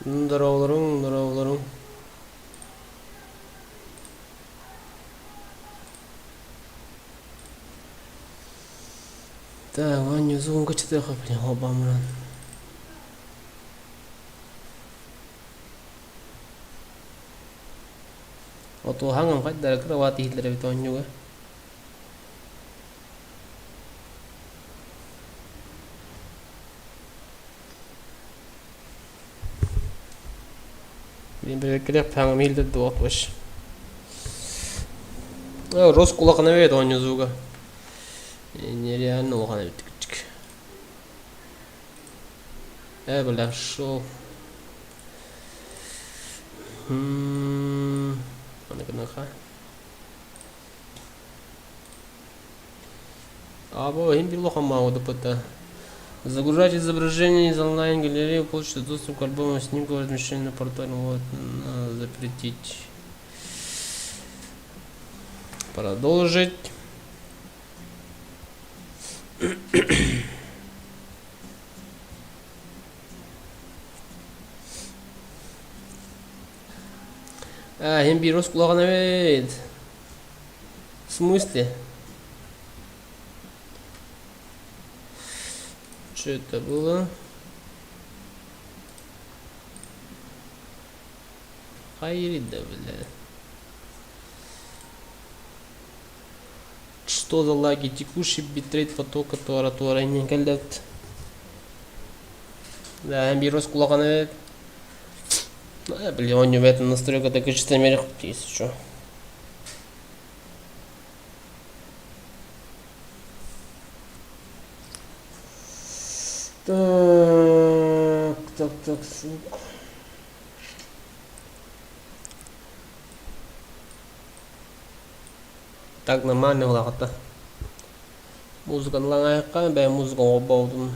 Дорооболоруҥ, дорооболоруҥ. Так, Ваня, звонко читаха, блин, обамран. Отуоһаҥ хайдара кровать иһиллэр эбит оонньууга. Рос улахан эбит оонньуу Нереально улахан эбит кичик. Э, бля, шо. Або иһин бир улахан маҕыдыппыта. Загружать изображение из онлайн-галереи, получится доступ к альбому снимков, размещенным на портале. Вот, запретить. Продолжить. А, иһин биир оскулаҕын эбит. В смысле? Что это было? Хайрида, бля. Что за лаги? Текущий битрейт потока туора туора иннин кэллэт. Да, биир оскулаҕын эбит. Блин, он не в этом настройка так чисто если что. Так, так, так, звук. Так нормально улаҕата. Музыканы лаҥаайахха бэйэ музыка оҥорбоутун.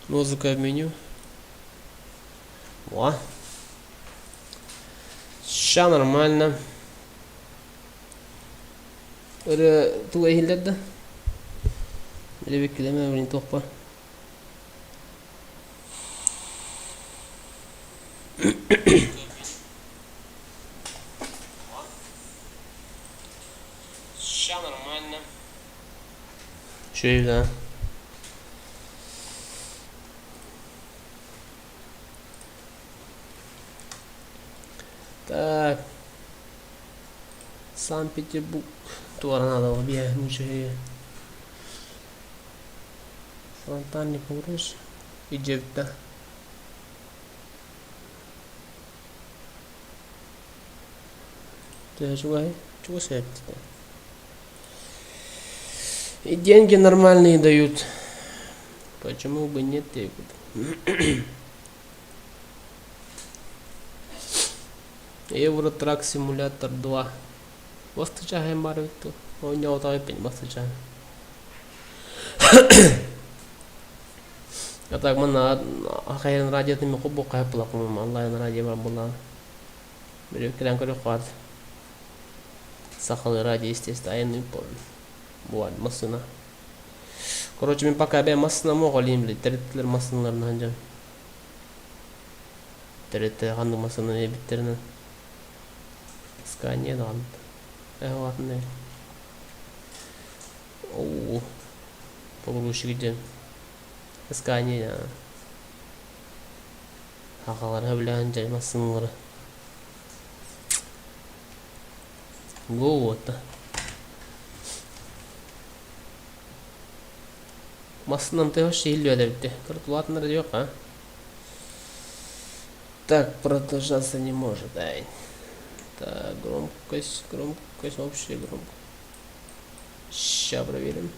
Музыка в меню. Во. Ща нормально. Ырыа туга иһиллэр да? Билэбиккилэмэ блин туохпа. Ща нормально. Үчүгэй да. Так. Санкт-Петербург туора надо биэ музейы. Фонтан погруз Египта. Төһө чугаһый? Чугас эбит. И деньги нормальные дают. Почему бы нет? Евротрак симулятор 2. Бастычаһын бар эбит Оонньоотоҕой бастычаһын. А так манна хайын радиотын ми хоббу хайпылакым онлайн радио бар буоллаҕына. Били кэлэн көрүөх Сахалыы радио естественно айанныыр буолан массыына. Короче, мин пока бэйэм массыынам оҕолиим били тэрилтэлэр массыыналарынан дьон. Тэрилтэ ханнык массыына эбиттэринэн. Скания даҕаны. Э, Оо, погрузчик диэн. Скания Аҕалара сөбүлээн дьэ массыыналары. Вот. Массыынам ты вообще иһиллибэт эбит. Кыртулаатыннар диэх, а? Так, продолжаться не может, ай. Так, громкость, громкость, общая громкость. Сейчас проверим.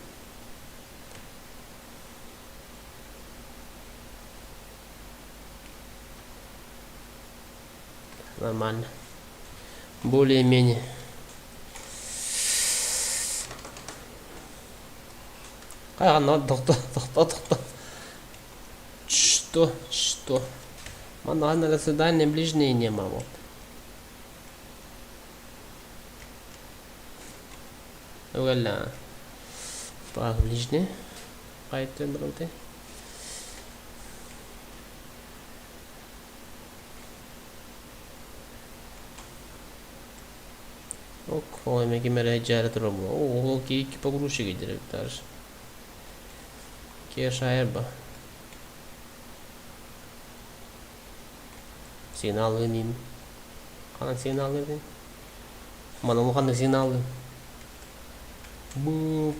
Нормально. Более-менее. Хайа, тохто, тохто, тохто. Что? Что? Манна свидание ближнее нема вот. Угalla. Ближний. Қайттан бұрылды. Ок, ол эме ким эрэ дьаарэ турар була. Ол ки погрузчик идер даже. Кешайрба. Сигналлыын иин. Ханан сигналлыыр Мана улаханнык сигналлыы. Бу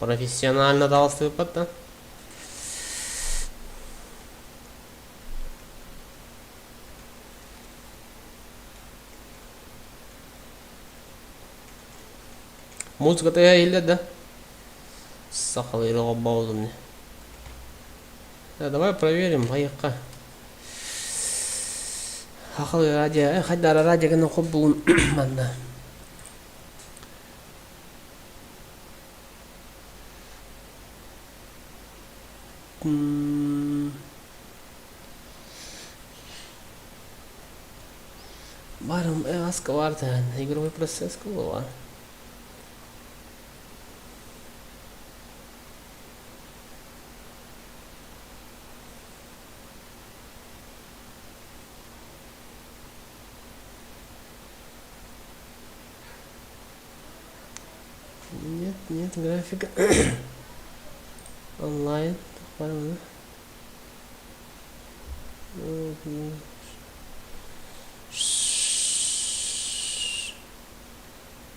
Профессионально таҕыстыыппат да. Музыка тыаһа иһиллэр да? Сахалыы оҕобоҕулун. Давай проверим, хайыахха. Хахалы радио, хайдара радио гына хоббугун манна. Барым аска бар игровой процесс кылыва. Нет, нет, графика. Онлайн.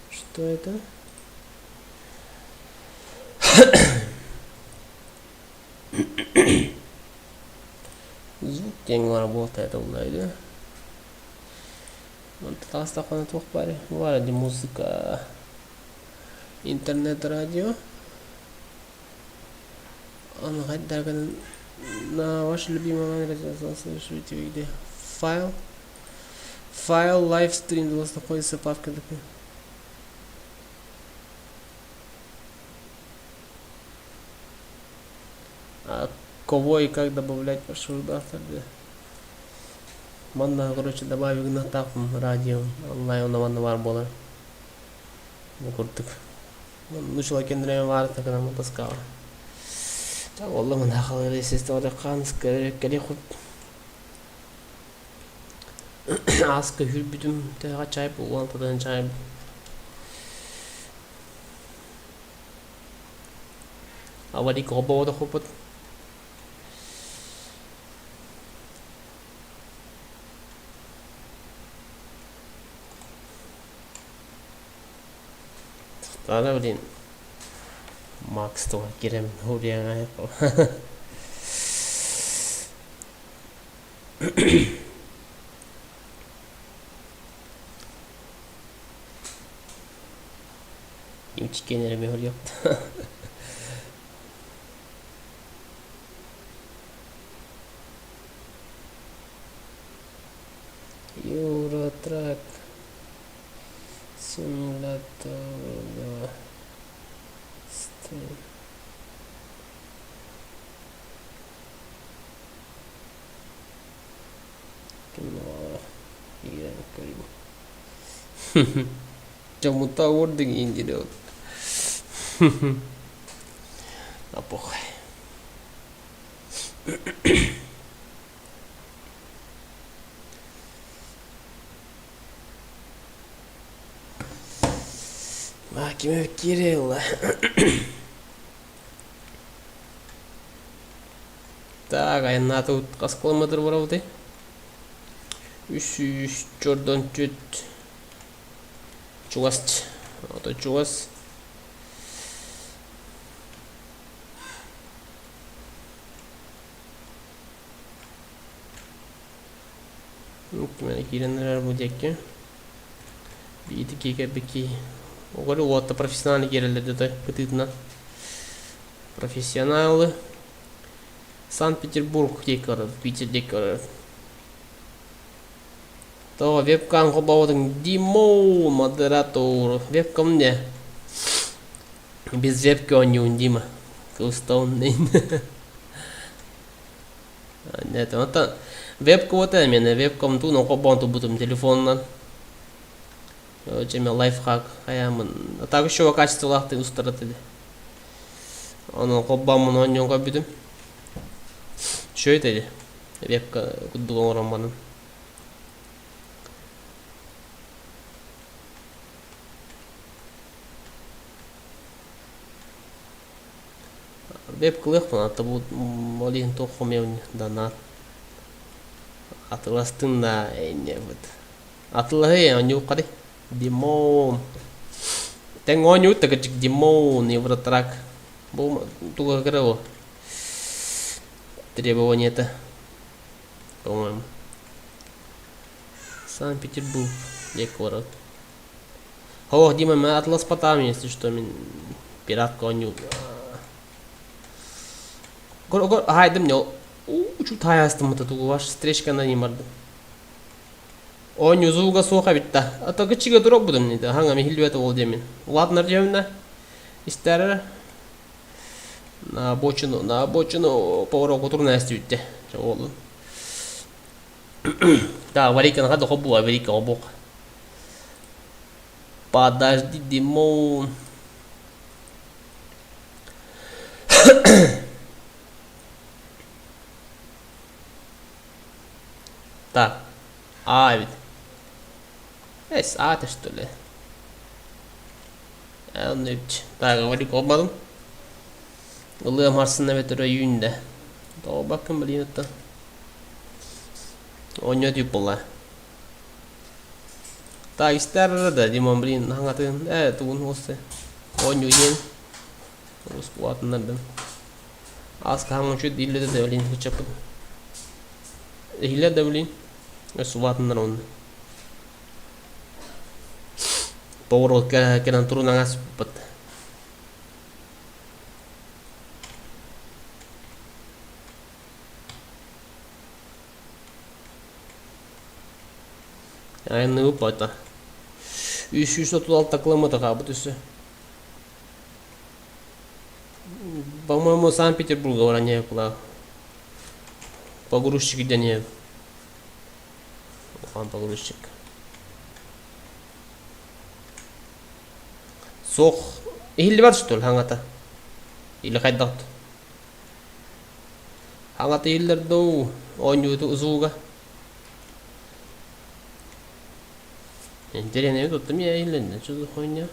Что это? Звук диэҥ работает уллайды. Таастаххына туох баар баар ди музыка интернет радио он на ваш любимый онлайн слушайте где файл файл лайвстрим у вас находится папка такая а кого и как добавлять вашу автор Манна, короче, добавить гынахтаахпын радио онлайн онно манна баар буолар. Бу курдук. Нучала кендреме баар такынан таскаҕа. Олла мына халары системада кали хуп аска хүрбүтүм төһөҕө чай булуан тутан чай аварик обода хупут Тахтаара блин Макс туга кирэм хуриаҥа Имчиккен эрэ мөһүрүөхтэ Юротрак симулятор стрим Чому-то орден идет. А похуй. Ким Кирилла. Так, айаннаатыбыт хас километр барабытый? Үс чордон түт чугас ото чугас Киирэн эрэр бу диэки. Биити киикэрбики. Оҕолу уотта профессиональный киирэллэр деді бытыытынан. Профессионалы. Санкт-Петербург диэки барар, Питер диэки барар. То вебкам холбообутуҥ Димо модератор. Вебкам не? Без вебки оонньуун Дима. Кыбыстабын. Нет, онтон веб-квота эмиэ вебком тугун холбоон турбутум телефонунан. Эме лайфхак хайаамын. А так еще качестволаахтык устарат ди. Онон холбооммун оонньоон көрбүтүм. Үчүгэй ди. Вебка курдук оҥороммунун. Веб кылыахпын ата бу ол иһин туох хомуйабын донат атыластын да инньэ быт атылаһый оонньуухханый Димон тэҥ оонньуут да кырдьык Димон Евротрак бу туга кыра бу требованиета по-моему Санкт-Петербург диэки куорат Ох, Дима, мин атыласпатаҕым, если что, мин пиратка оонньуу. Көр, көр, аһайдым не чуть аастыммыта тугу ваш встречканы не барды. Оонньуу звуга суох эбит да. А то кычыга турук будум не да, хаңа михилбет ол демин. Ладно, дьэмнэ. Истәрер. На обочину, на обочину поворот кутурун әстүтте. Ол. Да, аварийканы хада хобу, аварийка обук. Подожди, Димон. Так, А ведь. Эс, А ты что ли? Так, аварийка olmadım. Ылыам харсынна эбэтэр өйүүн да. Тоҕо блин это. Оонньоо тип буолла. Так, истэр да, Димон, блин, хаҥатын, тугун уоссы. Оонньуу диэн. Урус улаатыннардым. Аас хаһан үчүт дииллэ да, блин, ыччаппыт. Иһиллэр да, блин. Өс улаатыннар онно. Поворот кэлэн турун аҥаспыт. Айанныыбыт бата. 336 километр хаалбыт өссө. По-моему, Санкт-Петербурга баран была. Погрузчик дэнэ. Улахан погрузчик. Суох. Иһиллибэт что ли хаҥата? Или хайдах? Хаҥата иһиллэр дуу? Оонньууту звуга. Интэриэһинэй туттум я иһиллэннэ. Что за хуйня?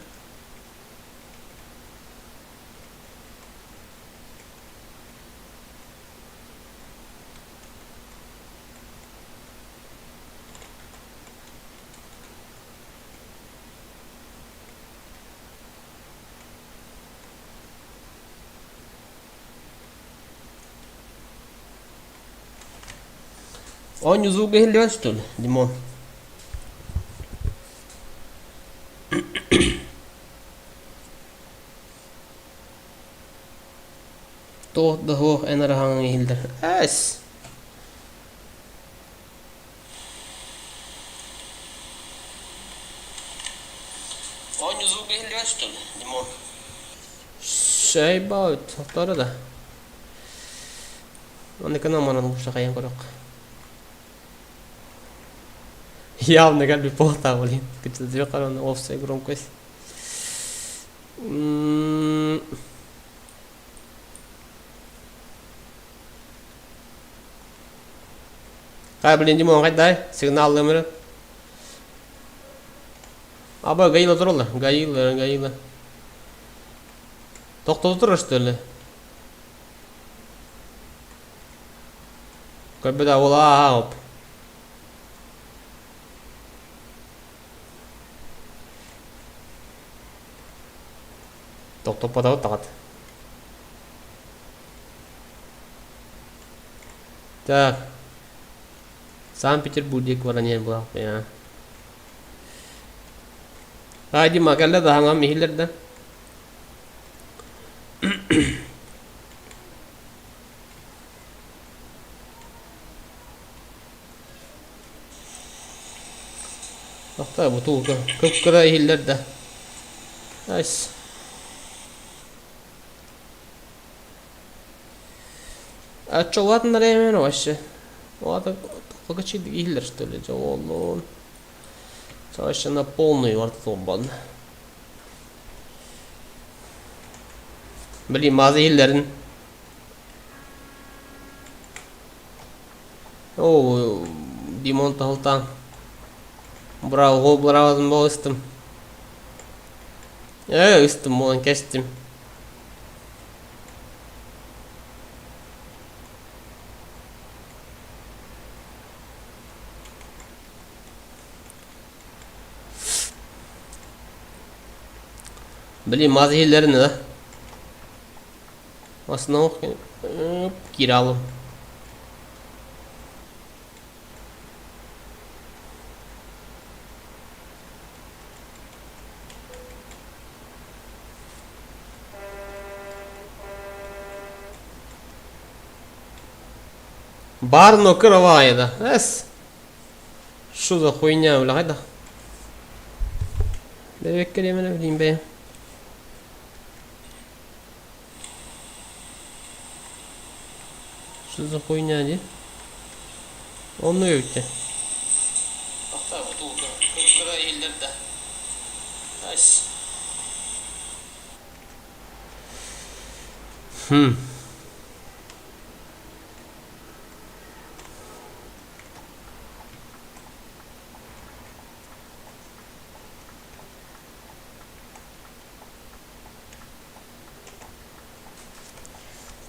Оонньуу звуга иһиллибэт что ли, Димон? Туох да суох эн араһаҥыҥ иһиллэр. Эс! Оонньуу звуга иһиллибэт что ли, Димон? Шайбаут, торо да. Оннукунан манан ушахайан көрөх. Явно как плохо, блин. Офсай громкость. Хай, блин, Димон, дай сигнал номер. Аба, гаила тураллар. Гаила, гаила. Тохтото турар, что ли? Көрбүт аула оп. Тохтоппотоҕут таҕат. Так. Санкт-Петербург диэки баран иһэн буолаахпын Аа, Дима, кэллэ да хаҥам иһиллэр да. Тохтоо бутулка кып-кыра иһиллэр да. Айс. А чё, ладно, наверное, вообще. Ладно, только иһиллэр что ли, дьэ уоллун. Вообще на полную ортолбан. Блин, мазы иһиллэрин. О, Димон таһылтаан. Браво, браво, болыстым. Ыстым, буолан кэстим. Блин, маз иһиллэрин да. Основ кииралым. Барно кровая Эс. Что за хуйня, бля, да? Бэбэккэ диэмэнэ билим бэйэм. Что за хуйня дии? Оннук эбит Кыра иһиллэр да. Ас. Хм.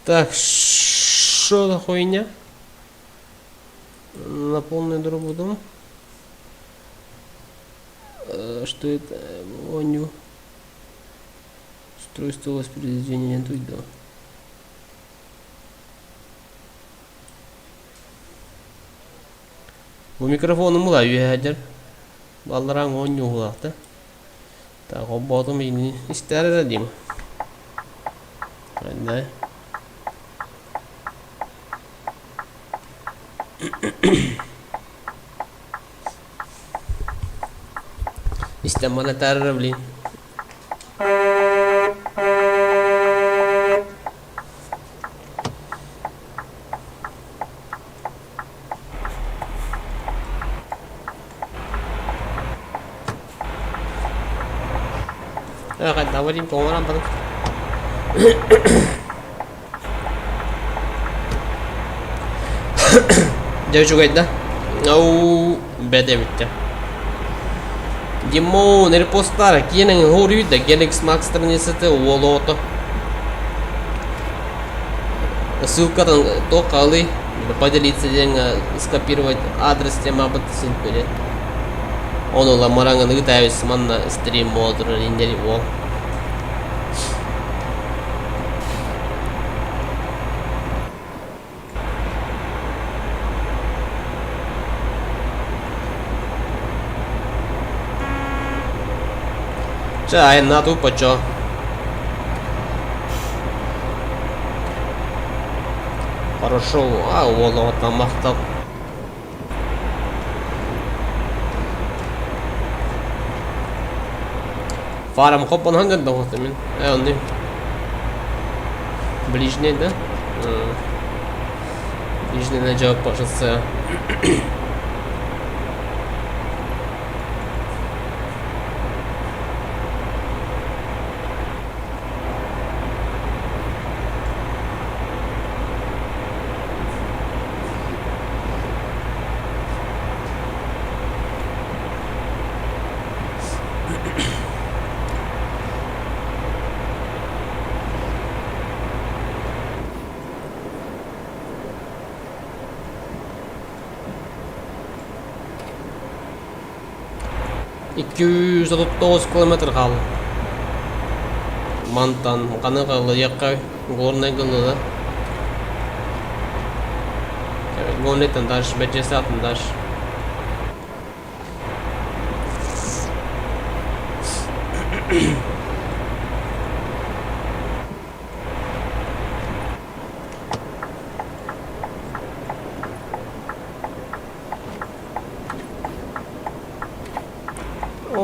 Так, что за хуйня? На полную дробу Что это? Оню. Устройство воспроизведения не тут, да. Бу микрофону мула үөһээдэр. Баллараан оонньууһулаахта. Так, обоотум ини истээр эрэ диим. Да. Истэн манатаар блин. Давай тоҥорон баран. Дьэ үчүгэй да. Оу, бэт эбиттэ. Димон, репостара, киэнэн хоруй да Galaxy Max страницата уолоото. Ссылкатын то халы поделиться диэн скопировать адрес темабыт ссылку диэн. Ону ламараҥын ыытаабыс манна стрим буола иннери уол. Чэ, айаннаа туппаччо. Хорошо, а уол оҕотон махтал. Фарам хоппон хандан мин. Э, Ближний, да? Ближний на по шоссе. 239 километр хаалла. Мантан ханы халыйахха Горнай гылыла. Горнайтан дальше, Бэджэс атын дальше.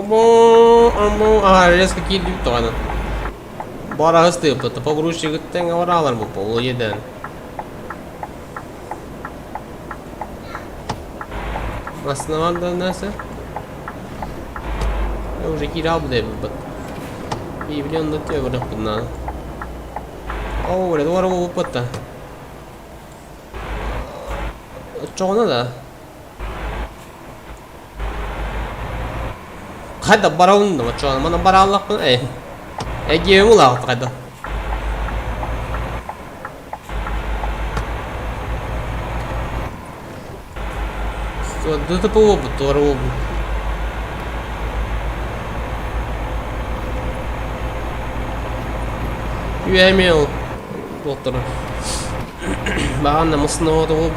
Обо, обо, а, резко киирдибит тоҕо Бараһыс тыыппыт, погрузчигыттан бараалар бу полу еден. Массыына да нәрсә. Уже киирэ хаалбыт эбиппит. Библия онно көрүөхпүт наада. Оо, бля, туора буолбуппут да. Оччоҕуна да. Хайда барабын да оччоҕуна манан барааллахпын эй. Эгиэм улаахта хайда. ДТП буолбут, туора буолбут. Үөмэ ол туохтара. Баҕанна мусна буолбут.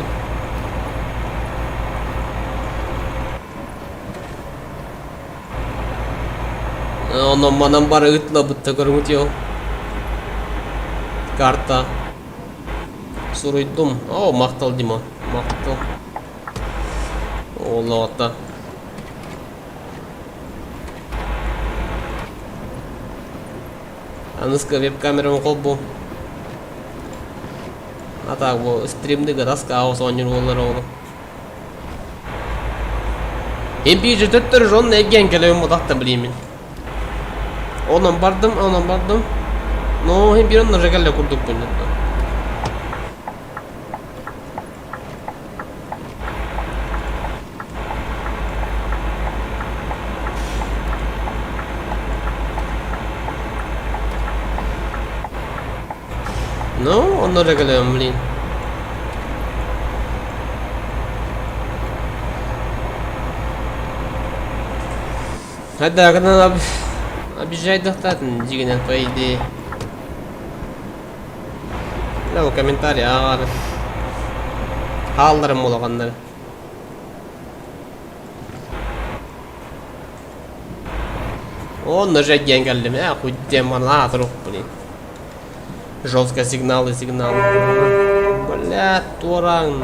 Онон манан бары ыытылабытта көрүҥүт ол. Карта. Суруйдум. О, махтал, Дима. Махтал. Олоото. Аныска веб-камерам холбу. А так бу стримдыга таска оонньуур буоллар оҕолор. Эмпиже төттөрү жонно эргийэн кэлэбин бутахта билиимин. Онон бардым, онон бардым. Но иһин биир онно кэллэ курдукпун. Ну, онно эрэ кэлэбин, блин. Хайдаагынан обижайдахтаатын дьигинэн по идее. Да, комментарий ааҕаары. Хаалларым улаханнары. Онно же диэн кэллим ээ, хуй демона турук, блин. Жестко сигналы, сигналы. Бля, туораҥ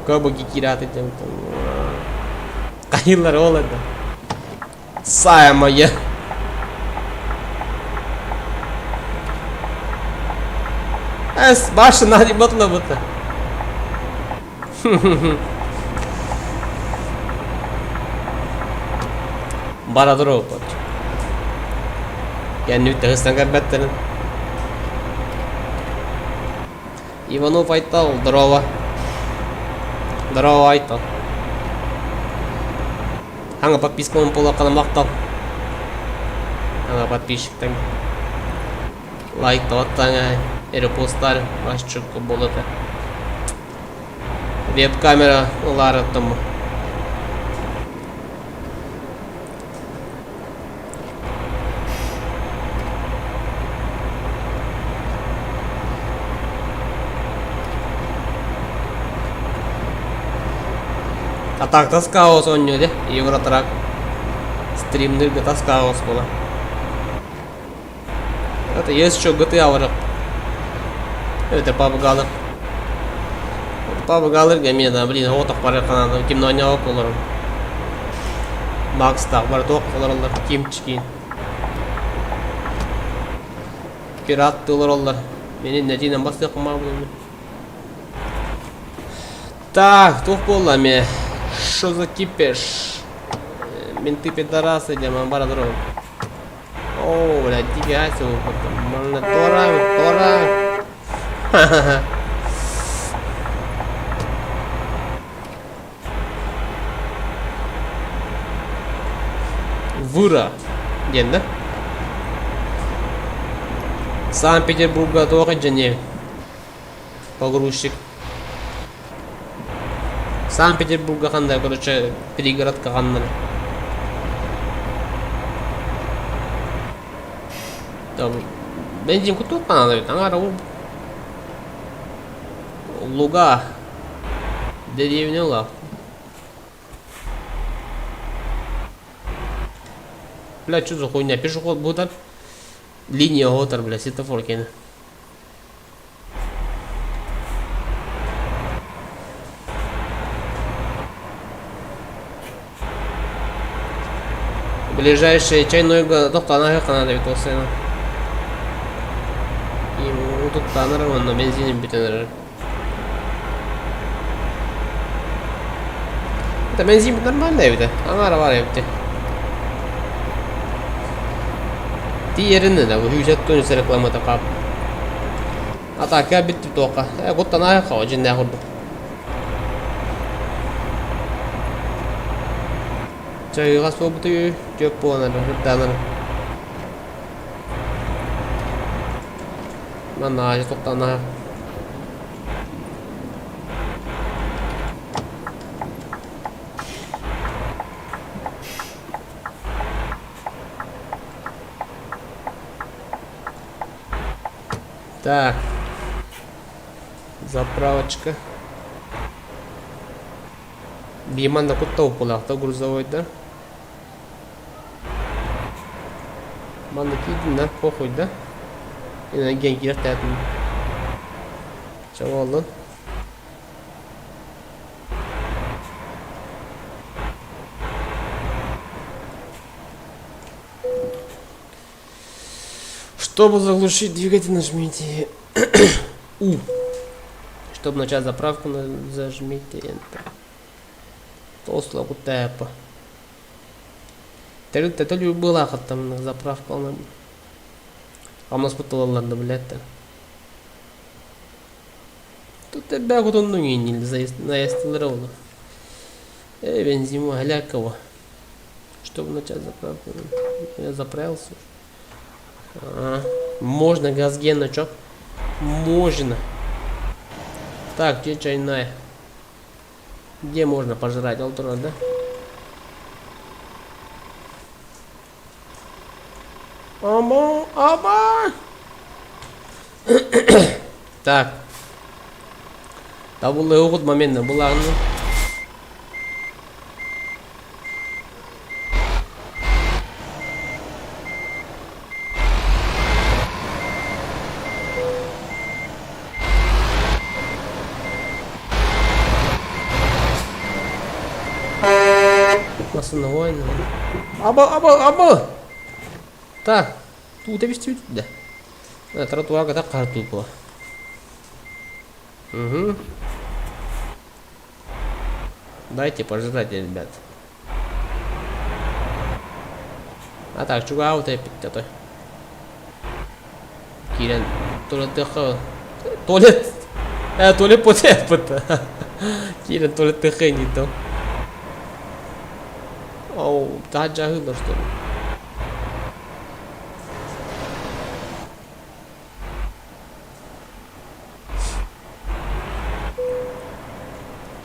Көбү киираты диэн. Хайылар ол это. Сая моя. Эс, башына батла Бара туруохпут. Кэннибит ыстанан кэлбэттэрин. Иванов Айтал, здорово. Здорово, Айтал. Аңа подпискалан буоллаххына махтал. Аңа подписчиктан лайктабаттаҥа репосттар масчукка буолата. Веб-камера ылаарыттым. А так таскаос оонньуу дии Евротрак стримниргэ таскаос буолар. Это есть еще GTA барар. Это PUBG PUBG алырга эмиэ да блин оҕотох барар канаада ким оонньообот олорор. Макстаах бар туох олороллор кимчикин. Пират олороллор. Мени нэтиинэн бастыахпын баҕарбын. Так, туох буолла эмиэ? Что за кипиш? Менты пидорасы диэн бара турабын. Оо, блядь, дикий Манна туораҥ, туораҥ. Ха-ха-ха. Выра диэн да? Санкт-Петербурга туох дьэниэ погрузчик. Санкт-Петербурга ханна, короче, пригородка ханна. Там бензин кутуохха наада эбит, аҥаара ол луга дэриэбинэ улаах. Бля, что за хуйня? Пешеход будет линия отар, бля, светофор кene. Ближайший чайнойга тохтоон ханаада эбит уопсайынан. Утуктаан эрэр уонна бензинин бүтэн эрэр. Это бензин нормально эбит. Аҥаара бар эбит. Тиийэрин да бу сүүсэт тунус рекламата кап. Атака бит туохха. Э куттанаа хао дьиннээх курдук. Чайыга суобуту чөп буолан ырдаанар. Манна аайы тоқтана. Так. Заправочка. Биман да кутта укулаахта грузовойдар. Манна киирдим да, похуй да. Инэн киирэр тээтин. Чэ буоллун. Чтобы заглушить двигатель, нажмите У. Чтобы начать заправку, зажмите Enter. Толстого кутепа. Тэрил былаахаттан заправка Хамнас бутылалар да блядь. Тут элбэх отоннуҥ ииннил наездылара олор. Э, бензин галякова. Чтобы начать заправку. Я заправился. А, можно газгена, чё? Можно. Так, где чайная? Где можно пожрать? Алтура, да? Аба, аба! Так. Табыллыгыт моментна булаҕын. Массыына Аба, аба, аба! Так, тут обестить, да. Тротуарга так карту была. Угу. Дайте пожрать, ребят. А так, чугаут эпиттэ Киирэн туалеттыахха туалет э туалет потеппыт киирэн туалеттыахха инниттэн Оу, таһырдьа аһыыллар что ли?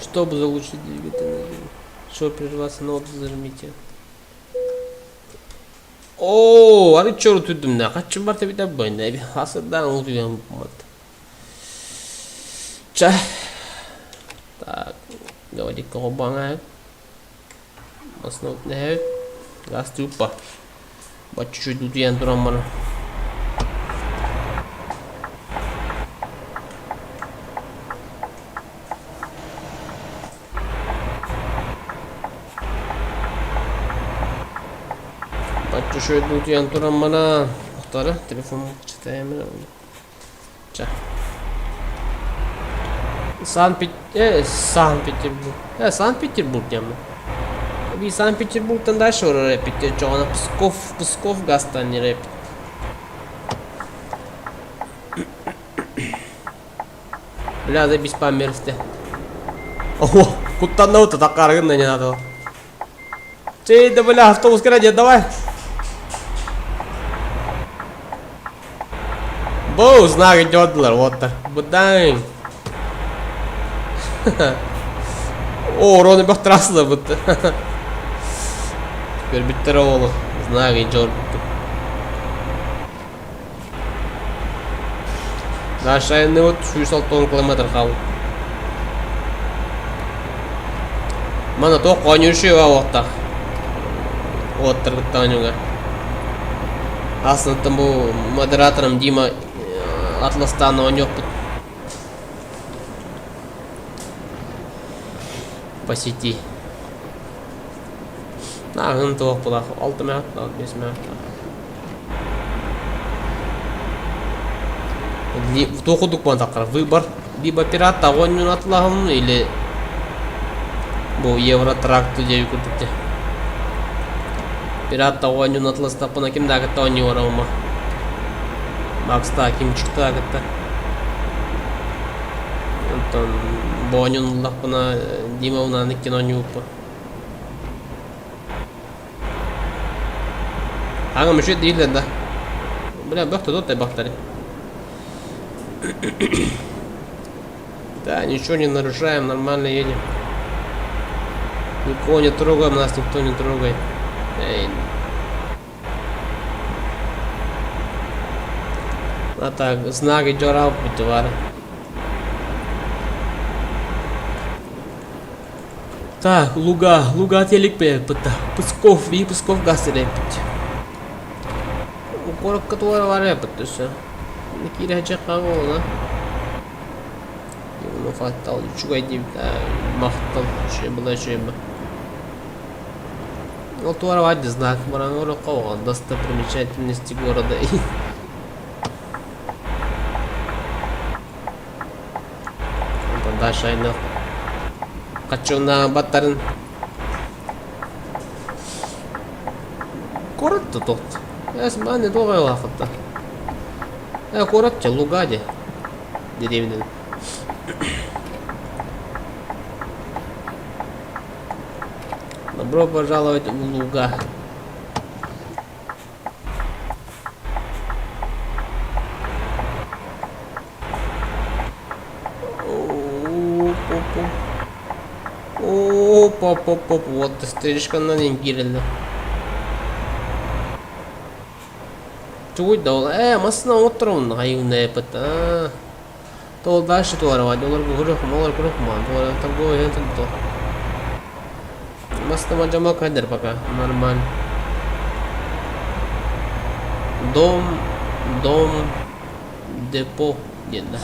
Чтобы заглушить двигатель, чтобы прерваться на отзыв, зажмите. Оо, арычча урутуйдум да, хаччым бар тэбитэ бойна эби асырдаан улутуйан буммат. Ча. Так, говорит, кого Основ нэһэбит. Газ тупа. Баччу утуйан туран баран. Бачча үчүгэй утуйан туран баран Охтары телефон читаем Ча. Санкт э, Санкт-Петербург. Э, Санкт-Петербург диэммин. Би Санкт-Петербургтан дальше рэпит, чоҕуна Псков, Псков газтан рэпит. Бля, забись памерсте. О, куттанна таккаргын не надо. Чей, да бля, автобус крадет, давай. Боу, знак идет, вот так. Будаң. О, Роны бөх трасса будто. Теперь биттер оолу. Знак идет. Дальше айанныыбыт 160 километр хаалбыт. Манна туох оонньуур уоттаах уоттаргыттан оонньууга. Ааснаттан бу модераторым Дима Атластаан оонньуохпут по сети. Ааһын туох булах алты мэхат 5 мэхат. Туох курдук буолан таххара выбор либо пират оонньуун атылаһын или Бу Евротрак диэби курдук дии. Пират оонньууну атыластахпына ким да кытта оонньуу ума. Макста Кимчикта кытта. Онтон бу оонньууну ыллахпына Дима унаан иккин оонньууппун. Аҥа мүчүт дииллэр да. Бля, бөх тут бахтары. Да, ничего не нарушаем, нормально едем. Никого не трогаем, нас никто не трогает. Эй. А так, знак идет бутывар. Так, луга, луга телек бытта. Псков, и Псков газ бит. Куоракка туора барыа өссө. Киирээччи хаҥылына. Махтал үчүгэй диэбит махтал үчүгэй была үчүгэй Ол туора баар знак баран ороххо достопримечательности города. Онтон дальше айна хаччуна баттарын Куорат да тот. Эс маны туох айылаахытта. Э куорат чэ луга де. Деревня. Добро пожаловать в луга. Оп-оп-оп-оп, вот стрижканан киирэллэр. Тугуй да ол ээ массыына оҥотторобун хайыҥнаайпыт аа то дальше туарабат олор көрүөх олор көрүөх туара торговый центр массыына дьомо кайдер пока нормально дом дом депо диэн да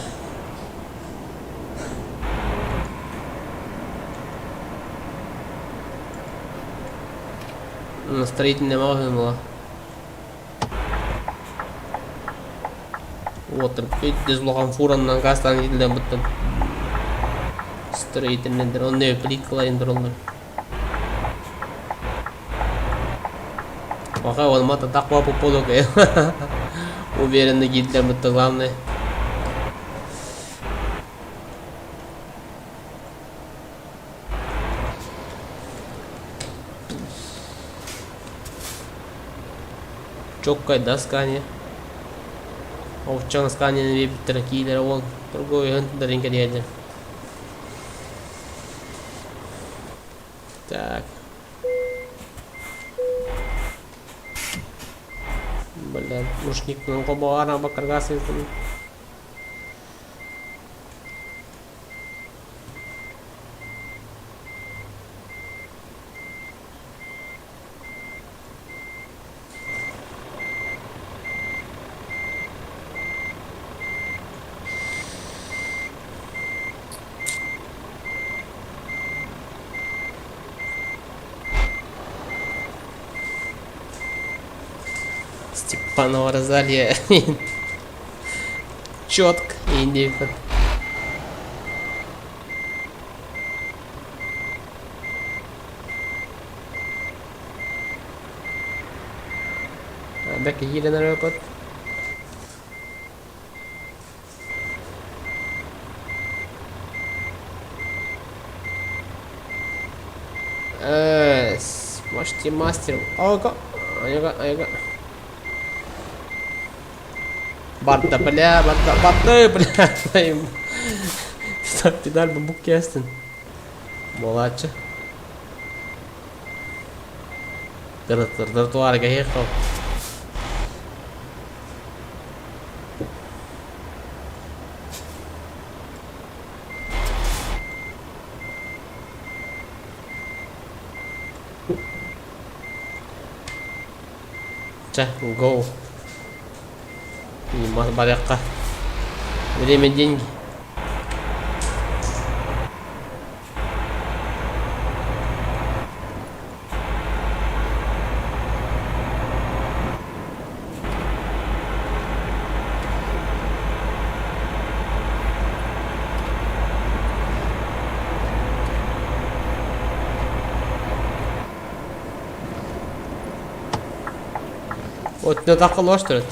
Строительная маҕаһыын була. Вот пиздец улахан фураннан гаастаан иитиллэн быттан. Строительныйдар онно плиткалайын тураллар. Пока он мата таква по полу уверенно киирдилэр бытта главное. Чоккай да Скания. Овчаҥ Сканияны биэрбиттэрэ киилэрэ уол торговый дарин кэлиэдэ. Так. Бля, рушник баара бакаргас Степанова Розалия. Четко и Бэкэ киирэн эрэ Можете мастер. Ого, ага, ага. Барда, бля, барда, барда, бля. Педаль бу кестин. Молодцы. Тротуарга ехал. Чэ, go. Барыахха. Время деньги. Оттон атахха лош турат.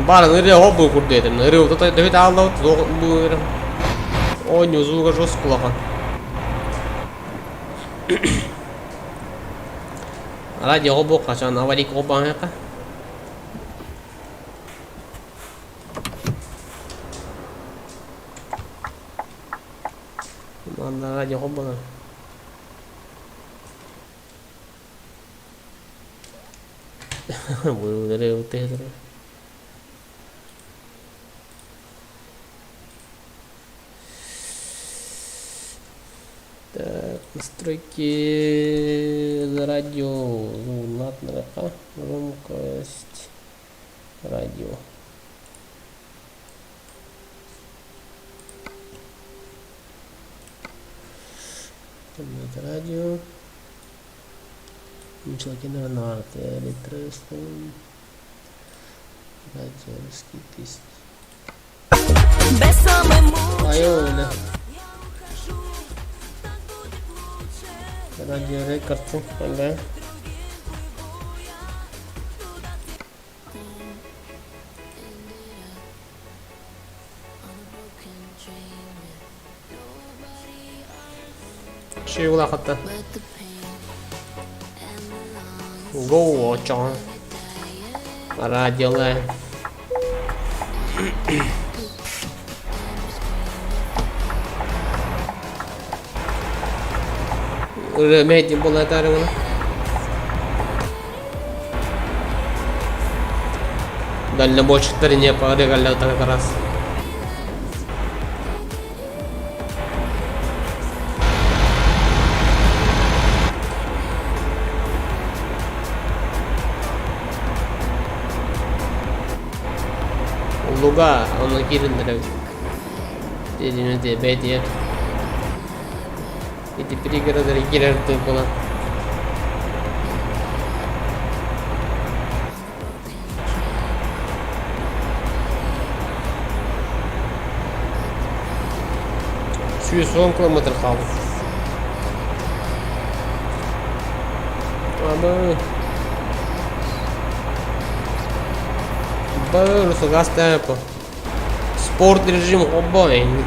Баар ырыа бу курдук этим. Ырыа төһө тааллабыт бу оонньуу звуга жестко улахан. Радио бу качан аварийка баҥыаха. Манна радио холбонор. Так, настройки радио. Ладно, громкость радио. Радио. Радио тысяч. Айыл Радио рекорд. Да. Ши улахатта. Go очоҕо. Радиолай. Ырыа мэйдин буолаатаарыҥына. Дальнобойщиктар не парыгаллар как раз. Луга, ону киириннэрэ. Дедине бэдиэ. Ити пригородары киирэр буолан. 110 километр хаалбыт. Абы. Бары газ темпо. Спорт режим обоин.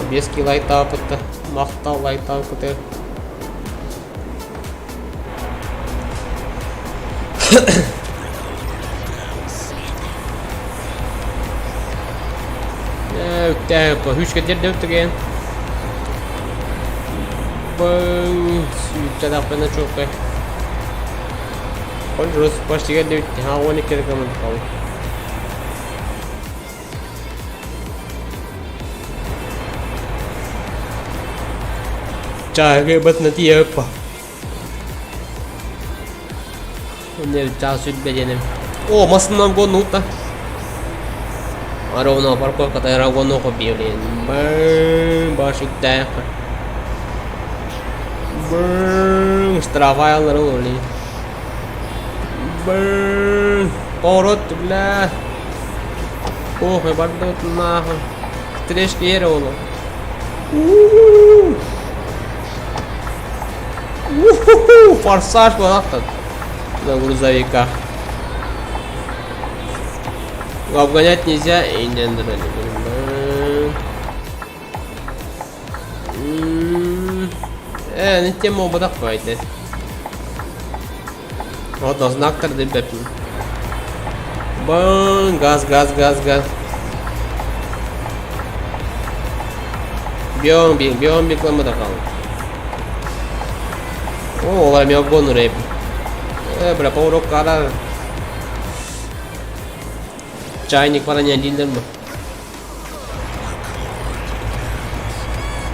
Без килайтаапытта махтал лайтаапыты. Үске дерде өттүген. Сүүттен аппена чууккай. Ол почти келди Ha 12 километр калды. Чааһы батна тиийэппа. Чаас сүрбэ диэним. О, массыынам гоннуутта. Ровно парковката рагону хоббиолин. Башиктээх. Штрафаялар ули. Поворот, бля. Ох, бардот нахуй. Трешки олу. Форсаж буолахтан на грузовиках. Обгонять нельзя и не не тема ободах пойти. Вот знак бэпин. Бан, газ, газ, газ, газ. Биом, би, биом, би, километр калды. О, олар мен обгон рэп. Бля, поворот кара. Чайник бараньа дииллэр бу.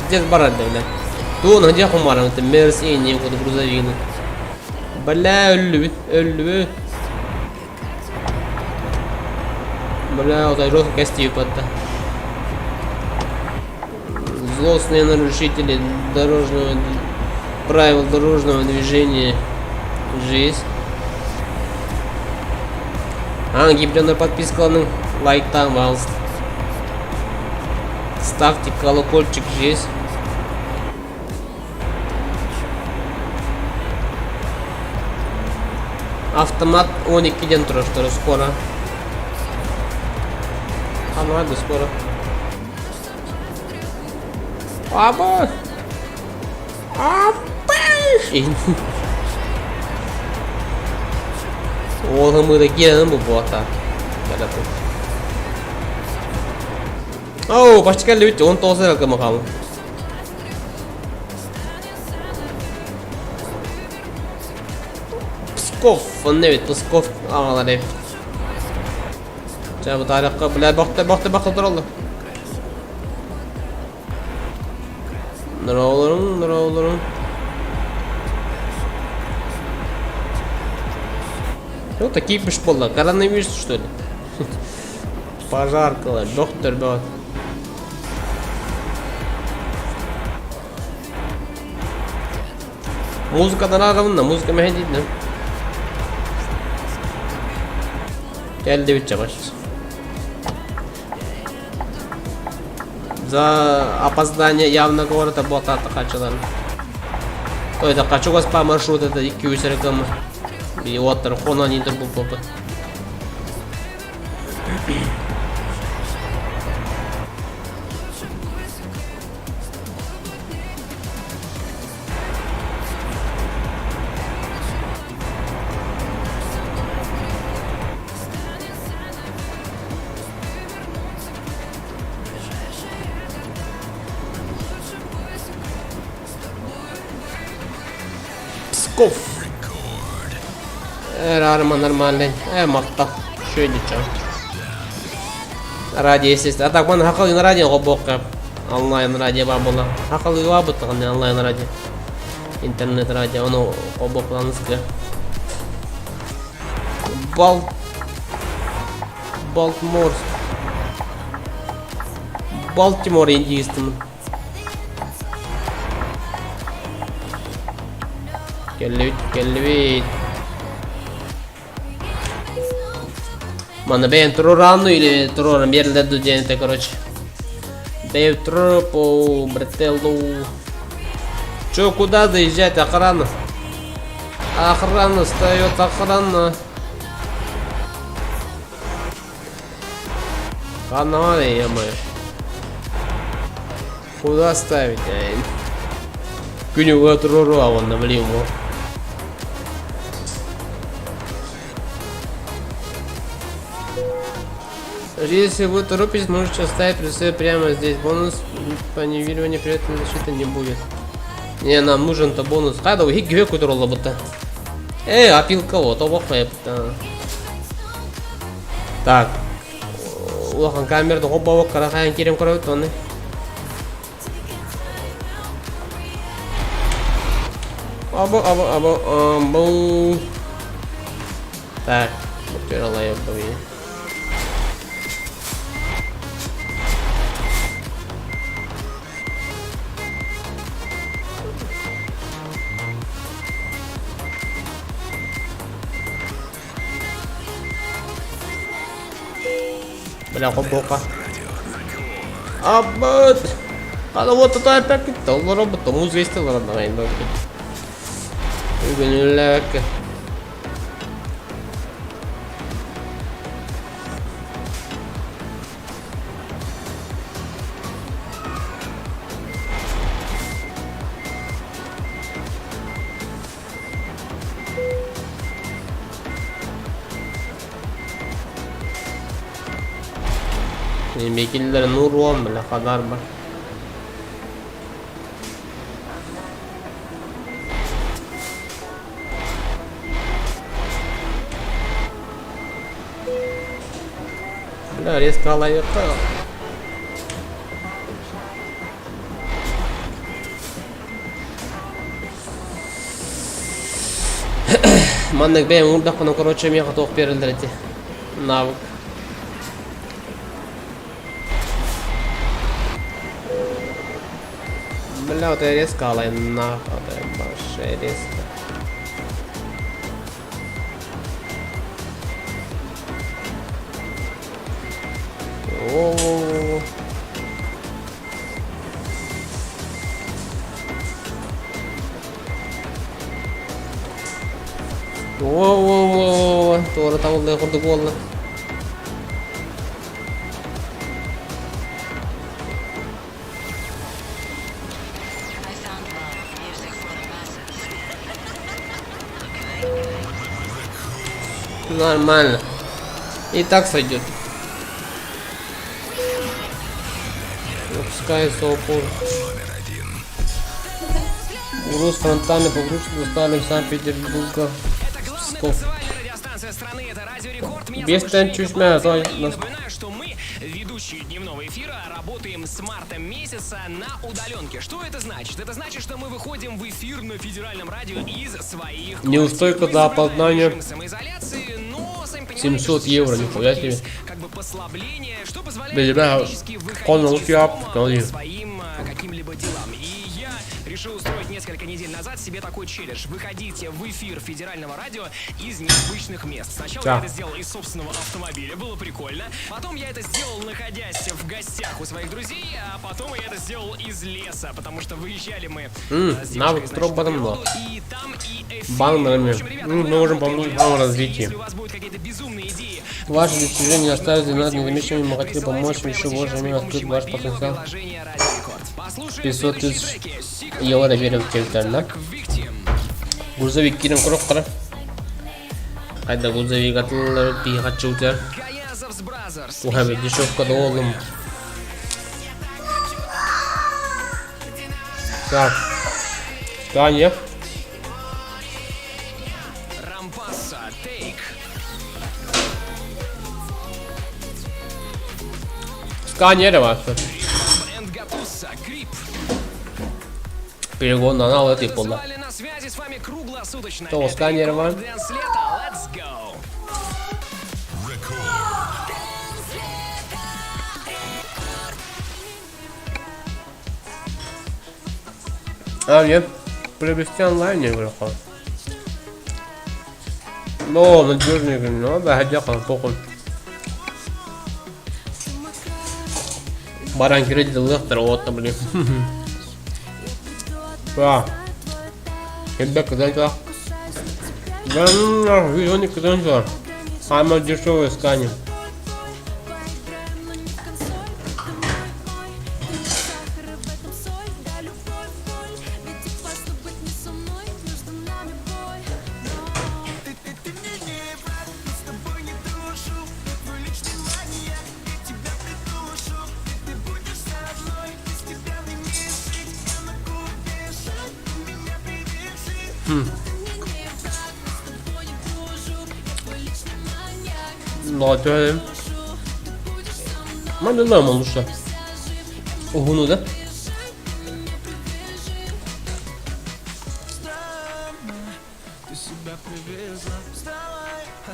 Здесь барар да, бля. Туун хадьа хумаран, это мерс и не куда грузовик. Бля, өллүбүт, өллүбүт. Бля, вот жестко костей подда. Злостные нарушители дорожного правил дорожного движения. Жизнь. Аан гибленер подпискаланың, лайктаң, пожалуйста. Ставьте колокольчик здесь. Автомат 12 диэн турар скоро. Хамады скоро. Аба! Аба! Уол ымыыта киэнэн бу буота. Оу, почти кэллибит, 19 эрэ кымахал. Псков, онно эбит, Псков аҕалар эбит. Чэ, бу таарыхха, бля, бохто, бохто, бохто тураллар. Нороолорун, нороолорун. Ну, такие буолла, коронавирус, что ли? Пожаркалар, доктор бөҕө. Музыкадан ааҕабын музыка мэһэйдиир Кэллибит чабаш. За опоздание явно города буотаата хачылан. Той да чугас по маршруту это 200 эрэ км. И уоттар хонон интер булбуппут. Псков. Рарма нормальный. Махта. Шөйдүчө. Радио, естественно. А так, ман хақал радио ғобоққа. Онлайн радио бар була. Хақал бұттығын онлайн радио. Интернет радио. Оны ғобоқланызға. Бал... Балтмор. Балтимор индийстің. Кэллибит, кэллибит. Манна бэйэн туруораанну или туруоран биэрэллэр дуу диэн этэ короче. Бэйэ по брателлу. Чё, куда заезжать, охрана? Охрана встает, охрана. Хана, ё-моё. Куда ставить, эй? Күнүгө туруору онно блин Если вы торопитесь, можете оставить прицел прямо здесь. Бонус паневирования при этом защиты не будет. Не, нам нужен-то бонус. Хайда, хик гве кутурула будто. Эй, опилка вот, обох Так. Улахан камерада хоббабак карахайын керем көрөбүт оны. Абы, абы, абы, абы. Так, бу Бля, хоббока. Абыт! Хана вот это опять робот, музыка истилар даҕайын Үгүнүллээбэккэ. Мекиллер нуруом бля хадар бар. Бля, резко алайыахха. Маннык бэйэм уурдахпына, короче, миэхэ туох биэрэллэр ити. Навык. Бля, вот я резко алайын, нахуй, вообще резко. О-о-о. О-о-о, туора табыллыы курдук буолла. Нормально. И так сойдет. Выпускается упор. Груз фронтами погрузки доставлен в Санкт-Петербурга. Псков. Без чучмя, Напоминаю, что мы, ведущие дневного эфира, работаем с марта месяца на удаленке. Что это значит? Это значит, что мы выходим в эфир на федеральном радио из своих Неустойка за опознание. самоизоляции, но, сами понимаете, 700 что евро, сейчас нихуя себе. есть как бы послабление, что позволяет Бля, ребята, практически выходить он из лучше дома ап, по своим каким-либо делам. И я решил устроить несколько недель назад себе такой челлендж. Выходите в эфир федерального радио из необычных мест. Сначала Да. я это сделал из собственного автомобиля, было прикольно. Потом я это сделал, находясь в гостях у своих друзей, а потом я это сделал из леса, потому что выезжали мы с девушкой, навык значит, на троп-батом, природу, и там и эфир. Баннерами. В общем, ребята, Мы мы можем работаем помочь для вам в вас. развитии. Если у вас будут какие-то безумные идеи, Ваши достижения оставят нас незамеченными, мы хотели Присылайте помочь их прямо еще сейчас больше при открыть помощи ваш мобильного потенциал. приложения «Радио Рекорд». Послушаем 500 следующие тысяч треки. Secret евро берем теперь, да? Victim. Грузовик кирен курок Қайда грузовик атылар пиға чутер. Гаязов's Brothers. Уха дешевка да oğlum. Так. Сканер. Рампаса. Take. Сканер var. And Гатуса. Grip. Перегон на налад и пола. Танцевали на связи с вами круглосуточно. То, Это сканер Рекорд вам. Dance Лето. Let's go. Рекорд. А, нет. Приобрести онлайн не говорю. Но надежный, ну, да, хотя похуй. Баран кредит лехтер, вот, блин. Да. Ребята, когда Да ну нахуй, он никогда Самое дешевое сканер. Ну, Мадалам лучше. Угуну, да? Ты себя привязал, вставай, ха,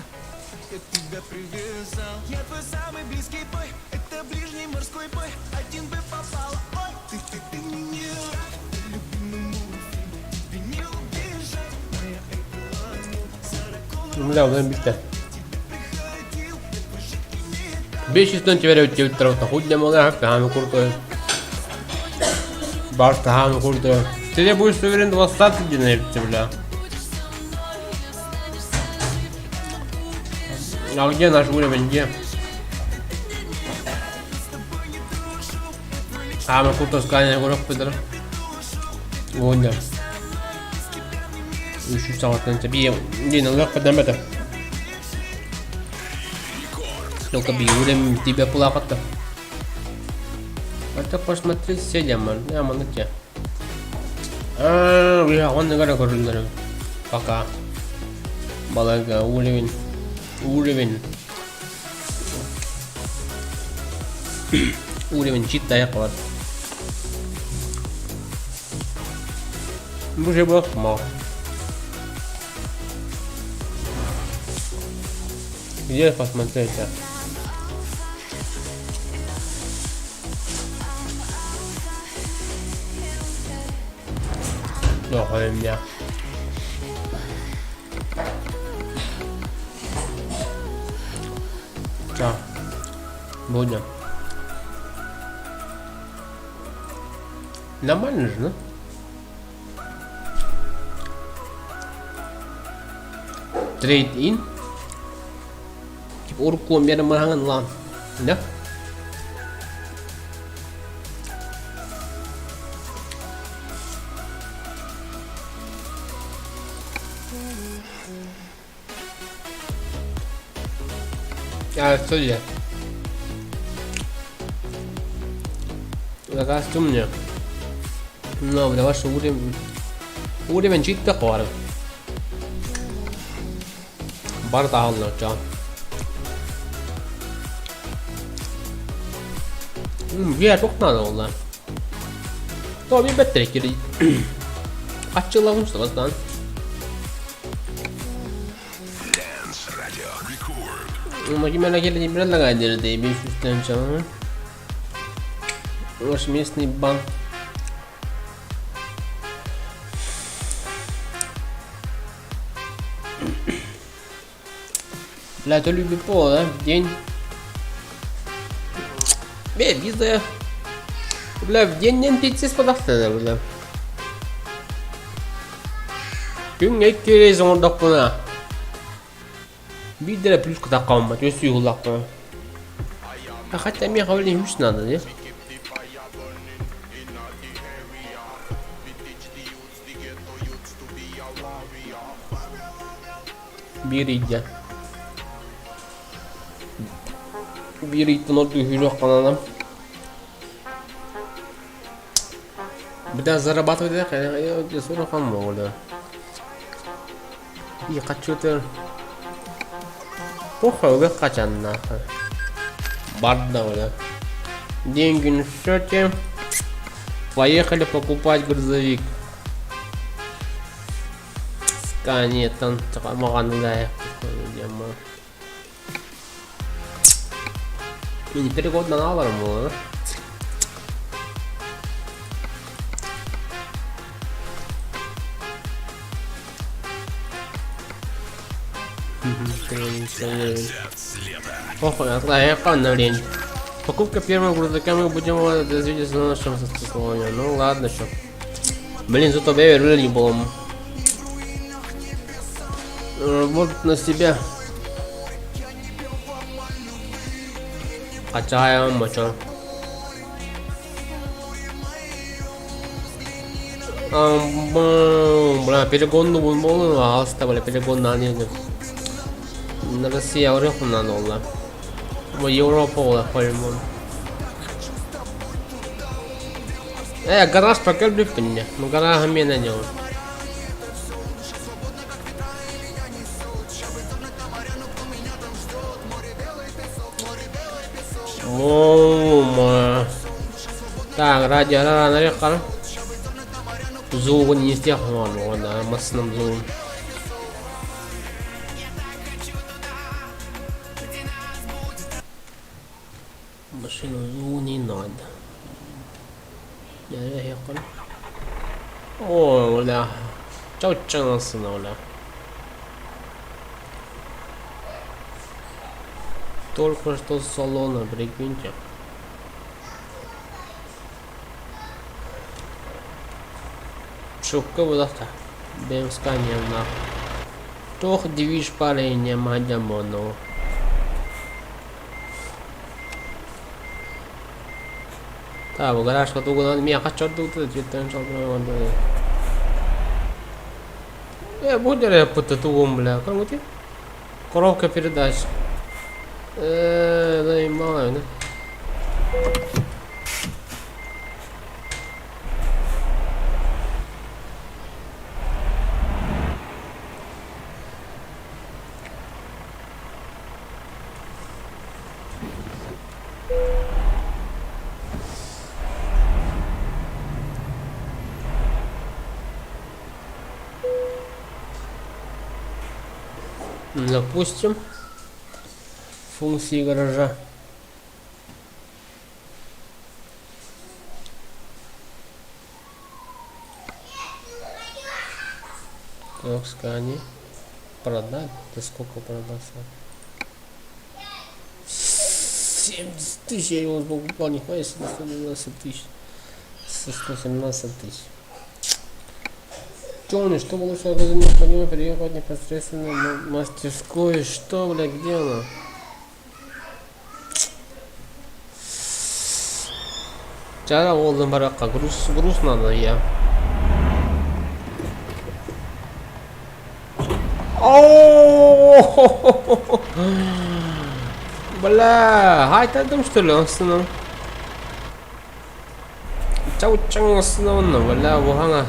я тебя привязал. Я твой самый близкий бой, это ближний морской бой. Один бы попал, ой, ты, ты, ты мне не враг, ты любимый мультфильм, тебе не убежать. Моя Бля, удан битте. 500 вере өттө худ демалар хами куртой. Барта хами куртой. Ты будешь уверен 20 дней, бля. А где наш уровень, где? Хами куртой сканер горох пыдыр. Вон Үш сағаттан би ден ылық падамата. Только би уровень тебя плаката. Это посмотри все man. Я манате. А, бля, он наверное көрүлдөрүм. Пока. Балага уровень. Уровень. Уровень читая бар. Бу же было мало. Где посмотреть? Меня. Так, будем. Нормально же, да? Trade in. Типа урукку биэрэн бараҥын ылаан. Да? А, что я? Заказ у меня. Ну, давай что уровень. Уровень читта қуары. Бар тааллар жан. Бия çok надо олар. То би беттер кири. Ачылабын бастан. Makine geldi biraz da kaydırdı. 500 tane çalan. Ваш местный банк. Бля, то любит пол, да? В день. Бе, виза. Бля, в день не пяти спадахта, бля. Күн эккерез оңордокпуна. Биир да плюс кытаккаммат, өссө уһуллахпына. А хотя мне говорили, үс надо, не? Биир ыйда. Биир ыйтан ордук үһүрүөх Бля, зарабатывать я 40 бля. И хочу ты. Похуй, вы качан нахуй. Барда, бля. Деньги на счете. Поехали покупать грузовик. Сканетан, Не переход на навар, да? Похуй, обновление. Покупка первого грузовика мы будем развить на нашем сословии. Ну ладно, что. Блин, зато я не было. Вот на себя. Качаем, мочо. Бля, перегонну булмолу, аста, бля, перегон на не. На Россия надо, да. Европа, ола, по-моему. Гараж пока меня. Ну, гараж меня делал. О, Так, радио, на Звук не из тех, ладно, массным звуком. Машину звук не надо. Я ехал. О, бля. Чау чанасына, бля. Только что с салона, прикиньте. Шукка булахта. Бэм сканерна. Тох движ парень мадамоно. Так, гараж катугунан мияха чордугу жеттен чалдырман. Будет пута тугум, бля. Как Коробка передач. Да и мало, да? Запустим функции гаража. Так, скани. Продать? Да сколько продаться? 70 тысяч я его покупал, нихуя себе, 112 тысяч. 117 тысяч. Джонни, что лучше необходимо переехать непосредственно на мастерскую? Что, бля, где она? Чара олдым баракка. Груз, груз надо я. Бля, хайтадым что ли, астына? Чау-чаң астына онна, бля, буһаҥа.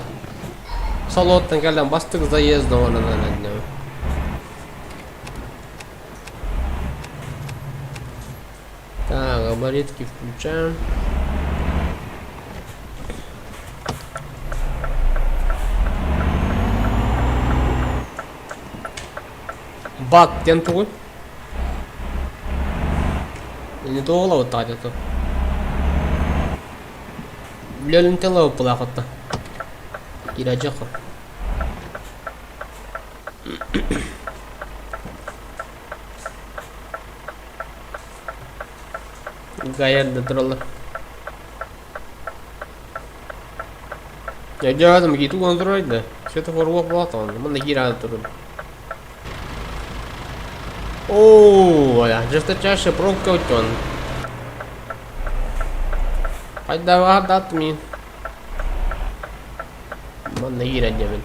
Салоттан кэлэн бастык заезд оҥорон Так, габаритки включаем. Бак диэн тугуй? Не туола таатата. Лөлүнтело пылаахатта. Кирэдьэхо. Гаярда тураллар. Дьэ, гиту турар да. Светофор уох буолаатаҕына, манна киирэ турар. Оо, жесточайшая пробка өтөн. Хайда дат мин. Манна киирэн дьэбин.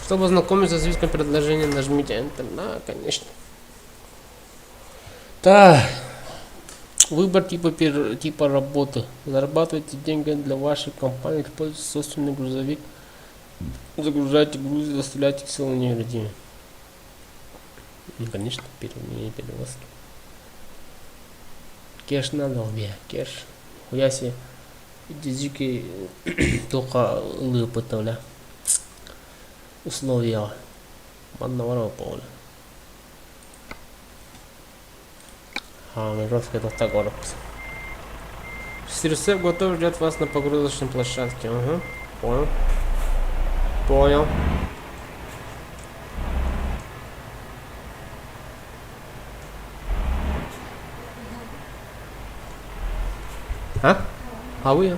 Чтобы ознакомиться с списком предложений, нажмите Enter. Да, конечно. Так. Выбор типа, типа работы. Зарабатывайте деньги для вашей компании, используйте собственный грузовик. Загружайте грузы, доставляйте к целому невредимыми. Ну, конечно, перевозки. Кеш надо убить, кеш. Хуя себе. Дизики только ылыпыта, Условия. Манна барар буолла. А, жестко это город. Сирсеп готов ждет вас на погрузочной площадке. Угу. Понял. Понял. А? А вы?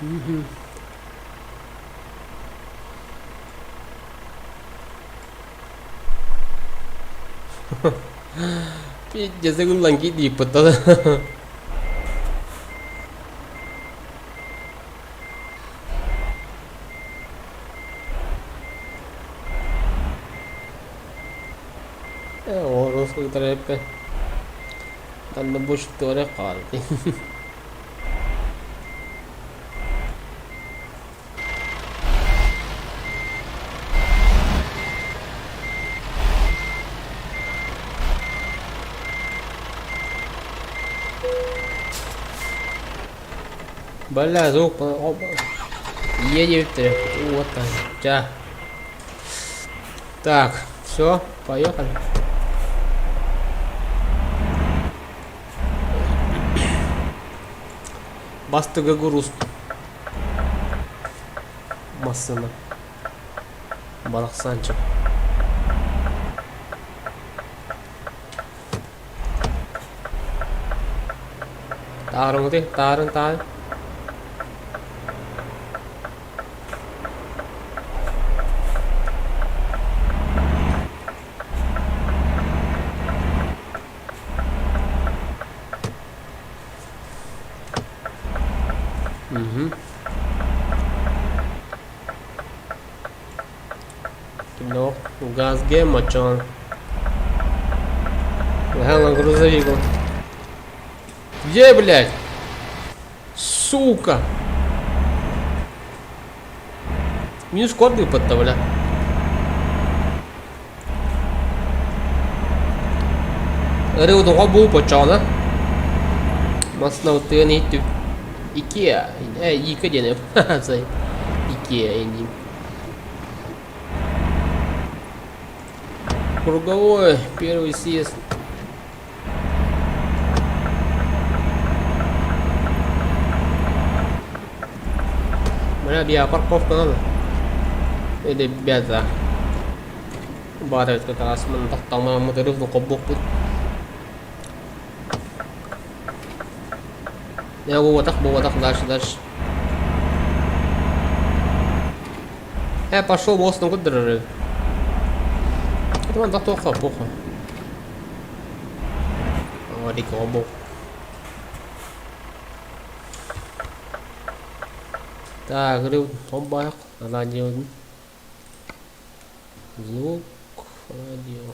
Угу. Пиздец, ыллан киирбит. Оруска тареппе. Танна буш торе қалды. Бля, звук, опа. Едет. Вот так. Ча. Так, все, поехали. Бастыга груз. Массына. Барахсанчик. Таарыҥ ти, таарыҥ, таарыҥ. Угу. Кино, газ гемочон. Гала грузовик. Где, блядь? Сука! Минус корды подставля. Ырыудуга бу почоҕуна Массыына тыан иһиттим. Икеа, Ика диэн Икеа иннин. Круговой, первый съезд. Бля, я парковка надо. Ребята. Баар эбит как раз мын тохтооммут ырыв хоббуохпут. Я буотах, буотах, дальше, дальше. Пошел босс, ну куда Это тохтоохха, похуй. Аварийка Так, говорю, обах, радио. Звук, радио.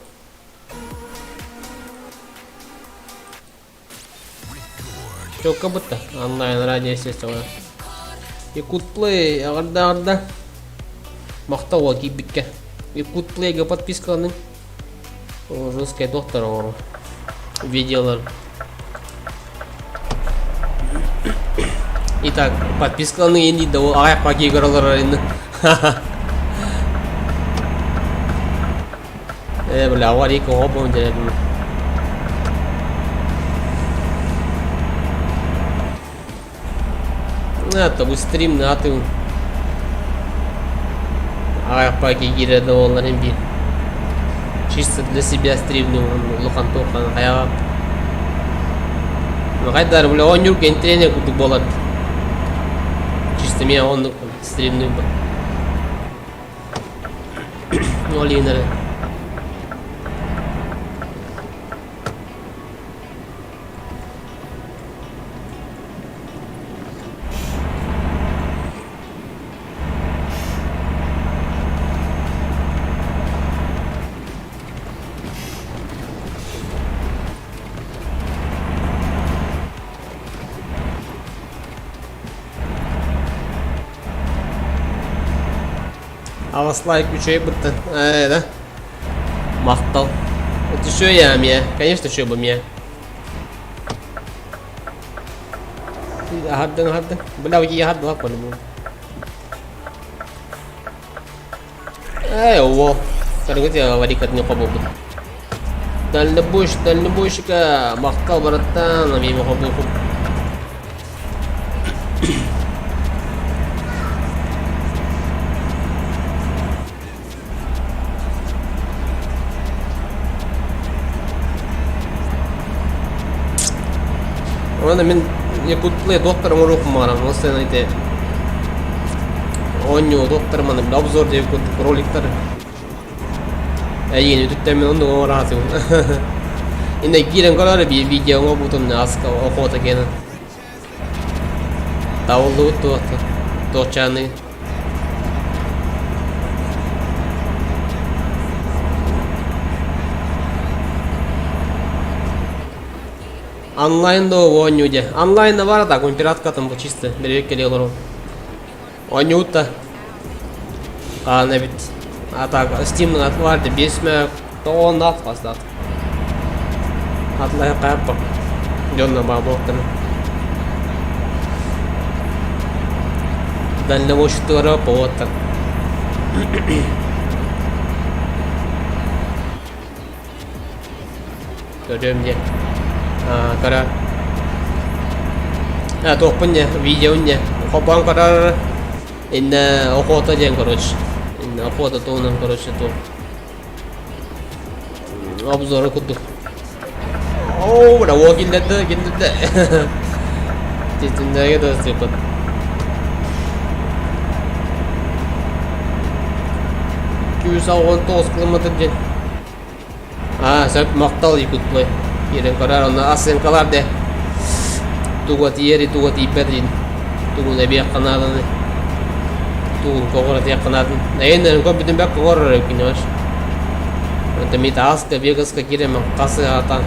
Чётко будто онлайн радио, естественно. Якутплей, аҕарда аҕарда. Махтал уол киирбиккэ. Якутплейга подпискаланың. Русская доктор оҥору. Видеолар. Итак, подпискаланың инди да ол аяққа кейгіралар енді. Бля, аварийка оба деревня. Это бу стрим атын. Аяққа кейгіреді олар bir. Чисто для себя стримну улахан тухан хайа. Хайдар, бля, оонньуур тренер курдук буолар. Чисто мен оннук стримнүүм. Ол иһин Аҕыс лайк үчүгэй быттан. Ээ, да? Махтал. Это еще я, мне. Конечно, еще бы мне. Аһардын, аһардын. Бля, я аһардылар по-любому. Эй, о. Көргүт аварийка не хобулбут. Дальнобойщик, дальнобойщика махтал бараттан, мимо хобулбут. Онон мин Якутплей доктор оҥоруохпун баҕарабын. Ол сыана ити оонньуу доктор маны обзор диэбит курдук роликтар. Эйиини үтүктэммин оннук оҥоро сатыыбын. Иннэ киирэн көрөөрү биир видео оҥорбутум аска охота киэнэ. Табыллыбыт туох туохчааны Онлайн да оонньуу дьэ. Онлайн да баар так, пираткатын бу чисто бэрэбиэк кэлиэ олорон. Оонньуут да. Хаан эбит. А так, Steam баар да биэс мө тоҕооннаах хастаат. Атлайа хайаппа. Дьонно баа буолтана. Дальнобойщиктара поводтар. Көрүөм диэн. Кара. А, туохпун не, видео не. Хоппоон көрөр. Иннэ охота диэн, короче. Иннэ охота туһунан, короче, туох. Обзору курдук. Оо, бля, о, киллэрдэ, киллэрдэ. Титиннээгэ да сыппыт. 219 километр диэн. Аа, сөп махтал Якутплей. Киирэн көрөр, онно оценкалар де. Туга тиийэр, туга тиийбэт диин. Тугун эбиэххэ нааданы. Тугун көҕүрэтиэххэ наадын. Эйин көрбүтүн бэк көҕөрөр понимаешь. Это мит ааска, бегаска киирэн хасы аатаан.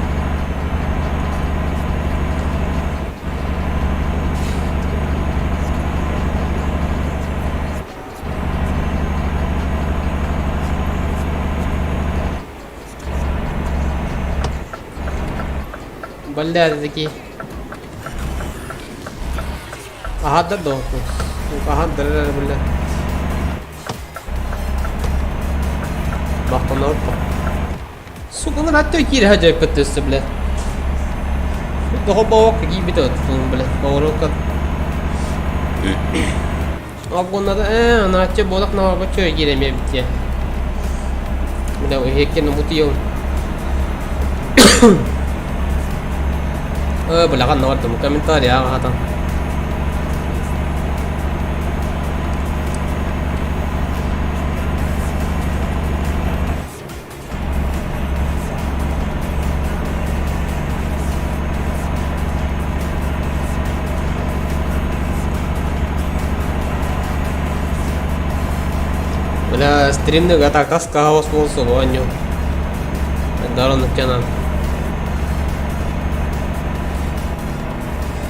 Бля, это такие. Аһардар да Аһардар эрэ бля. Махтанар Сука, аттыы киирэ сылдьыбыт өссө бля. Тоҕо боок киирбит бля. Поворотка. Обгоннада ээ, анааччы буолах наҕарбат чөй киирэмиэ эбит диэн. Бля, иһиккин бутуйуҥ. Э, бля, ханна бардым? Комментарий ааҕа Бля, стримныга атакас хаос буолсу оонньуу. Дарон тянан.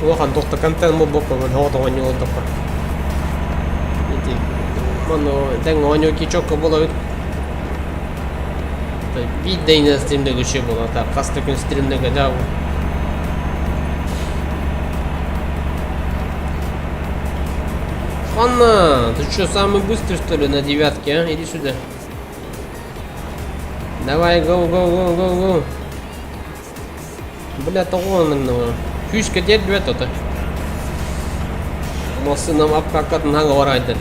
Улахан туохта контент буолбукка мен хоҕото оонньуу олордоххо. Ити манна тэҥ оонньуу кичокка буолабыт. Биир да иннинэ стримдег үчүгэй буолар так хас да күн стримдег да Анна, ты что, самый быстрый что ли на девятке, а? Иди сюда. Давай, go, go, go, go, go. Бля, тоҕо онно Күүскэ тиэрдибэт ото. Массыынам апкаккатын хаҥа барайдын.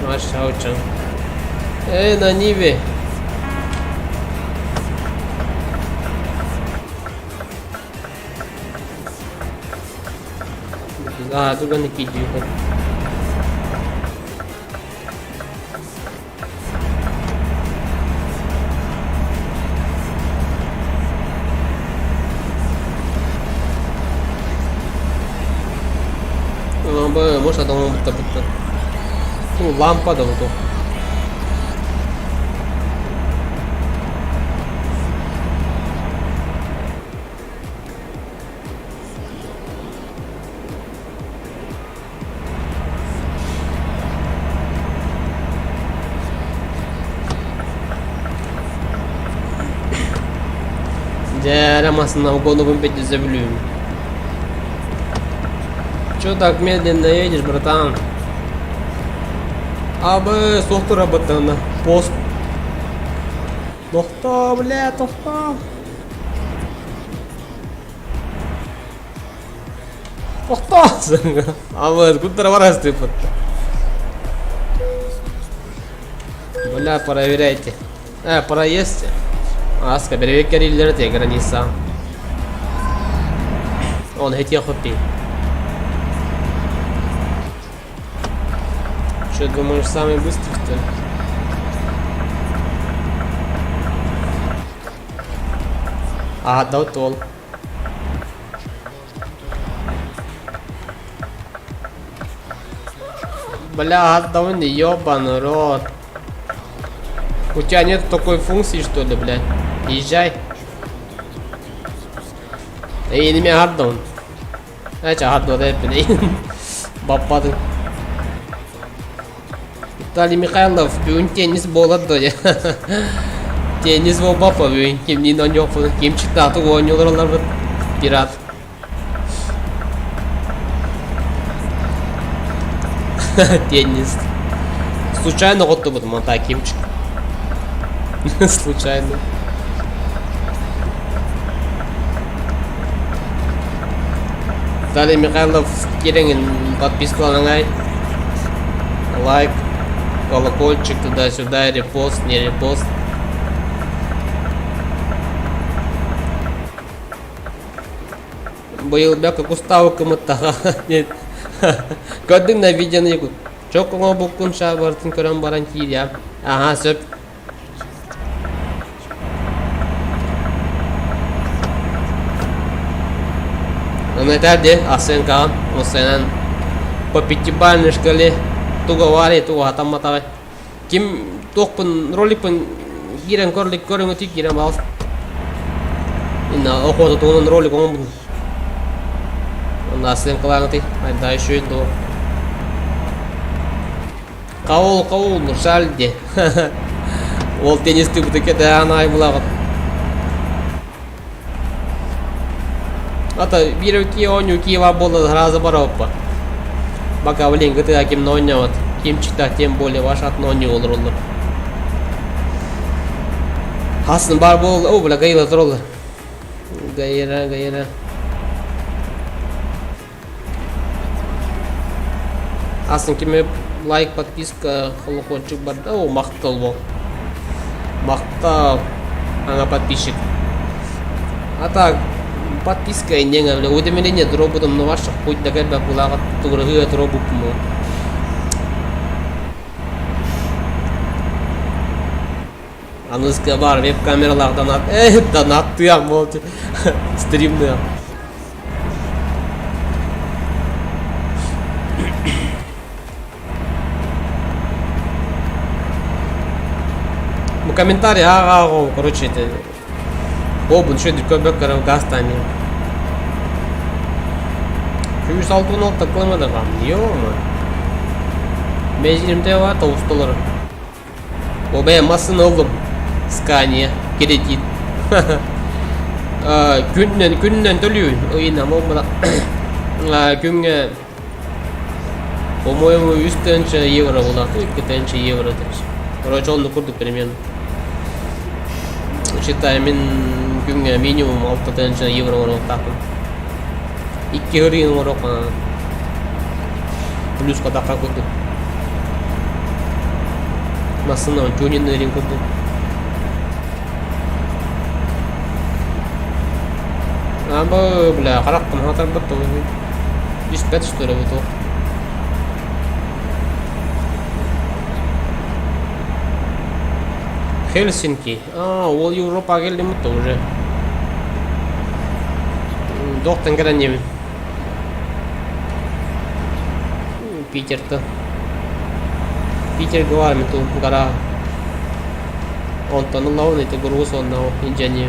Машаучан. Эй, на Ниве. А, туганы кидюха. Может, будто будто. Ну, лампа да вот. Дьэ, эрэ массыына угонубун бэйдэ сөбүлүүм. Чё так медленно едешь, братан? Абы, суох турабыттан пост. Тохтоо, бля, тохтоо. Тохтоо! Абы, куттара барастыппыт. Бля, проверяйте. Проезд. Аска, бэрэбиэркэлииллэр этэ граница. Он этиэх Что, думаешь, самый быстрый, что ли? А, да, тол. Бля, отдавай, ёбаный рот. У тебя нет такой функции, что ли, блядь? Езжай. Эй, не меня отдаун. Эча, отдал, Баппадың. Виталий Михайлов, бүгүн теннис буолар дуо Теннис буолбаппа бүгүн кимниин оонньуохпун ким чыктаатык оонньуулар олорбут пират. Теннис. Случайно оттубутум онта кимчик. Случайно. Виталий Михайлов киирэҥин подпискаланаҥай. Лайк, колокольчик туда-сюда, репост, не репост. Быйыл бэкэ кустаабыккымыттаҕа Көрдүҥ да видеоны Чок оҥорбуккун шаабартын көрөн баран киириэм. Аһаа сөп. Ону этэр дии оценкаҕын оценан по пятибалльной шкале туга баарый туга хатамматаҕай ким туохпун роликпын киирэн көрүлүк көрүҥүтүй киирэн баҕас инна охота туһунан ролик оҥорбутум онно оценкалааҥытый айда еще до Каул, каул, жаль де. Ол теннисти бутыке даан ай булаҕыт. Ата биир ки оонньуу Киева буолла сразу бараппа. Пока блин GTA ким оонньообот. Ким чита тем более ваш атын оонньуу олороллор. Хасын бар буол, о бля гайла тураллар. Гайра, гайра. Асын кими лайк, подписка, колокольчик бар да, о махтал бол. Махтал, аңа подписчик. А так, подписка иннең бля, уведомление дробудум ну ваша хоть да кэлбэ булаҕат тугурыһыа дробупму. Аныска бар веб-камералаах донат, э, донаттыах буолчу, стримныах. Ну, комментарий, ага, короче, это... Обун, что это көбөк газ тани. 206 километр ё-моё. Мезимте бар тоғыз О, бэйэм массыына ыллым. Скания, кредит. Күнүнэн күнүнэн төлүүн. Ыйынан буолбата. Күҥҥэ по-моему, үс тыһыынча евро буолаахтыы, икки тыһыынча евро Короче, оннук курдук примерно. Считай, мин күҥҥэ минимум алта тыһыынча евро оҥоруохтаахпын. Икки ырыын оҥоруохха плюс катахха курдук. Массыына тюнинныырын курдук. Аба, бля, харахпын хатарбат Испэт что ли вот. Хельсинки. А, ол Европа келдим уже. Доктан кэлэн диэбин. Питерта. Питергэ баар эми гора. Онтон ыллабын ити груз уонна инженер.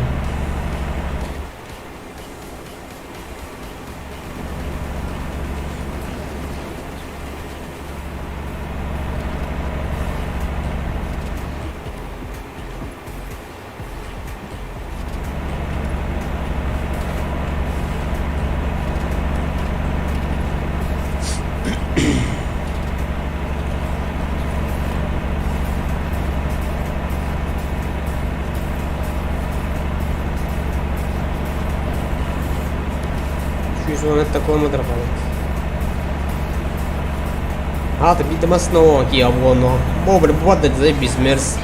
117 километр хаалбыт. Аата биирдэ массыына киһи буолно. Бо бля бу заебись мерз.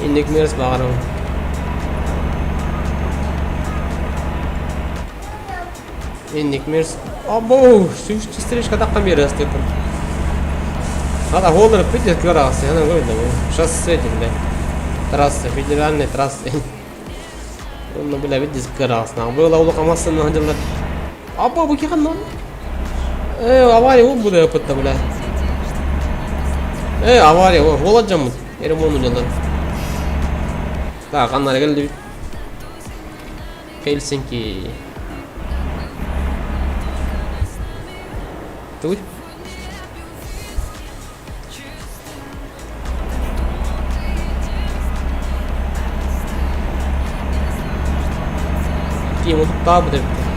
Инник мерз баҕарым. Инник мерз. Або, стрижка таххан биэрэ астыппын. Ата холлар пиздец кыраасы, она говорит, шоссе бля. Трасса, федеральная трасса. Ну, бля, видишь, кыраасна. Было улахан массыына сылдьаллар. Апа, бу кихан Э, авария ол буде опытта, бля. Э, авария, о, болот жаммыт. Ремонт дьаллар. Так, аннары келди. Хельсинки. Туй. Киим утуктаабыт эбит.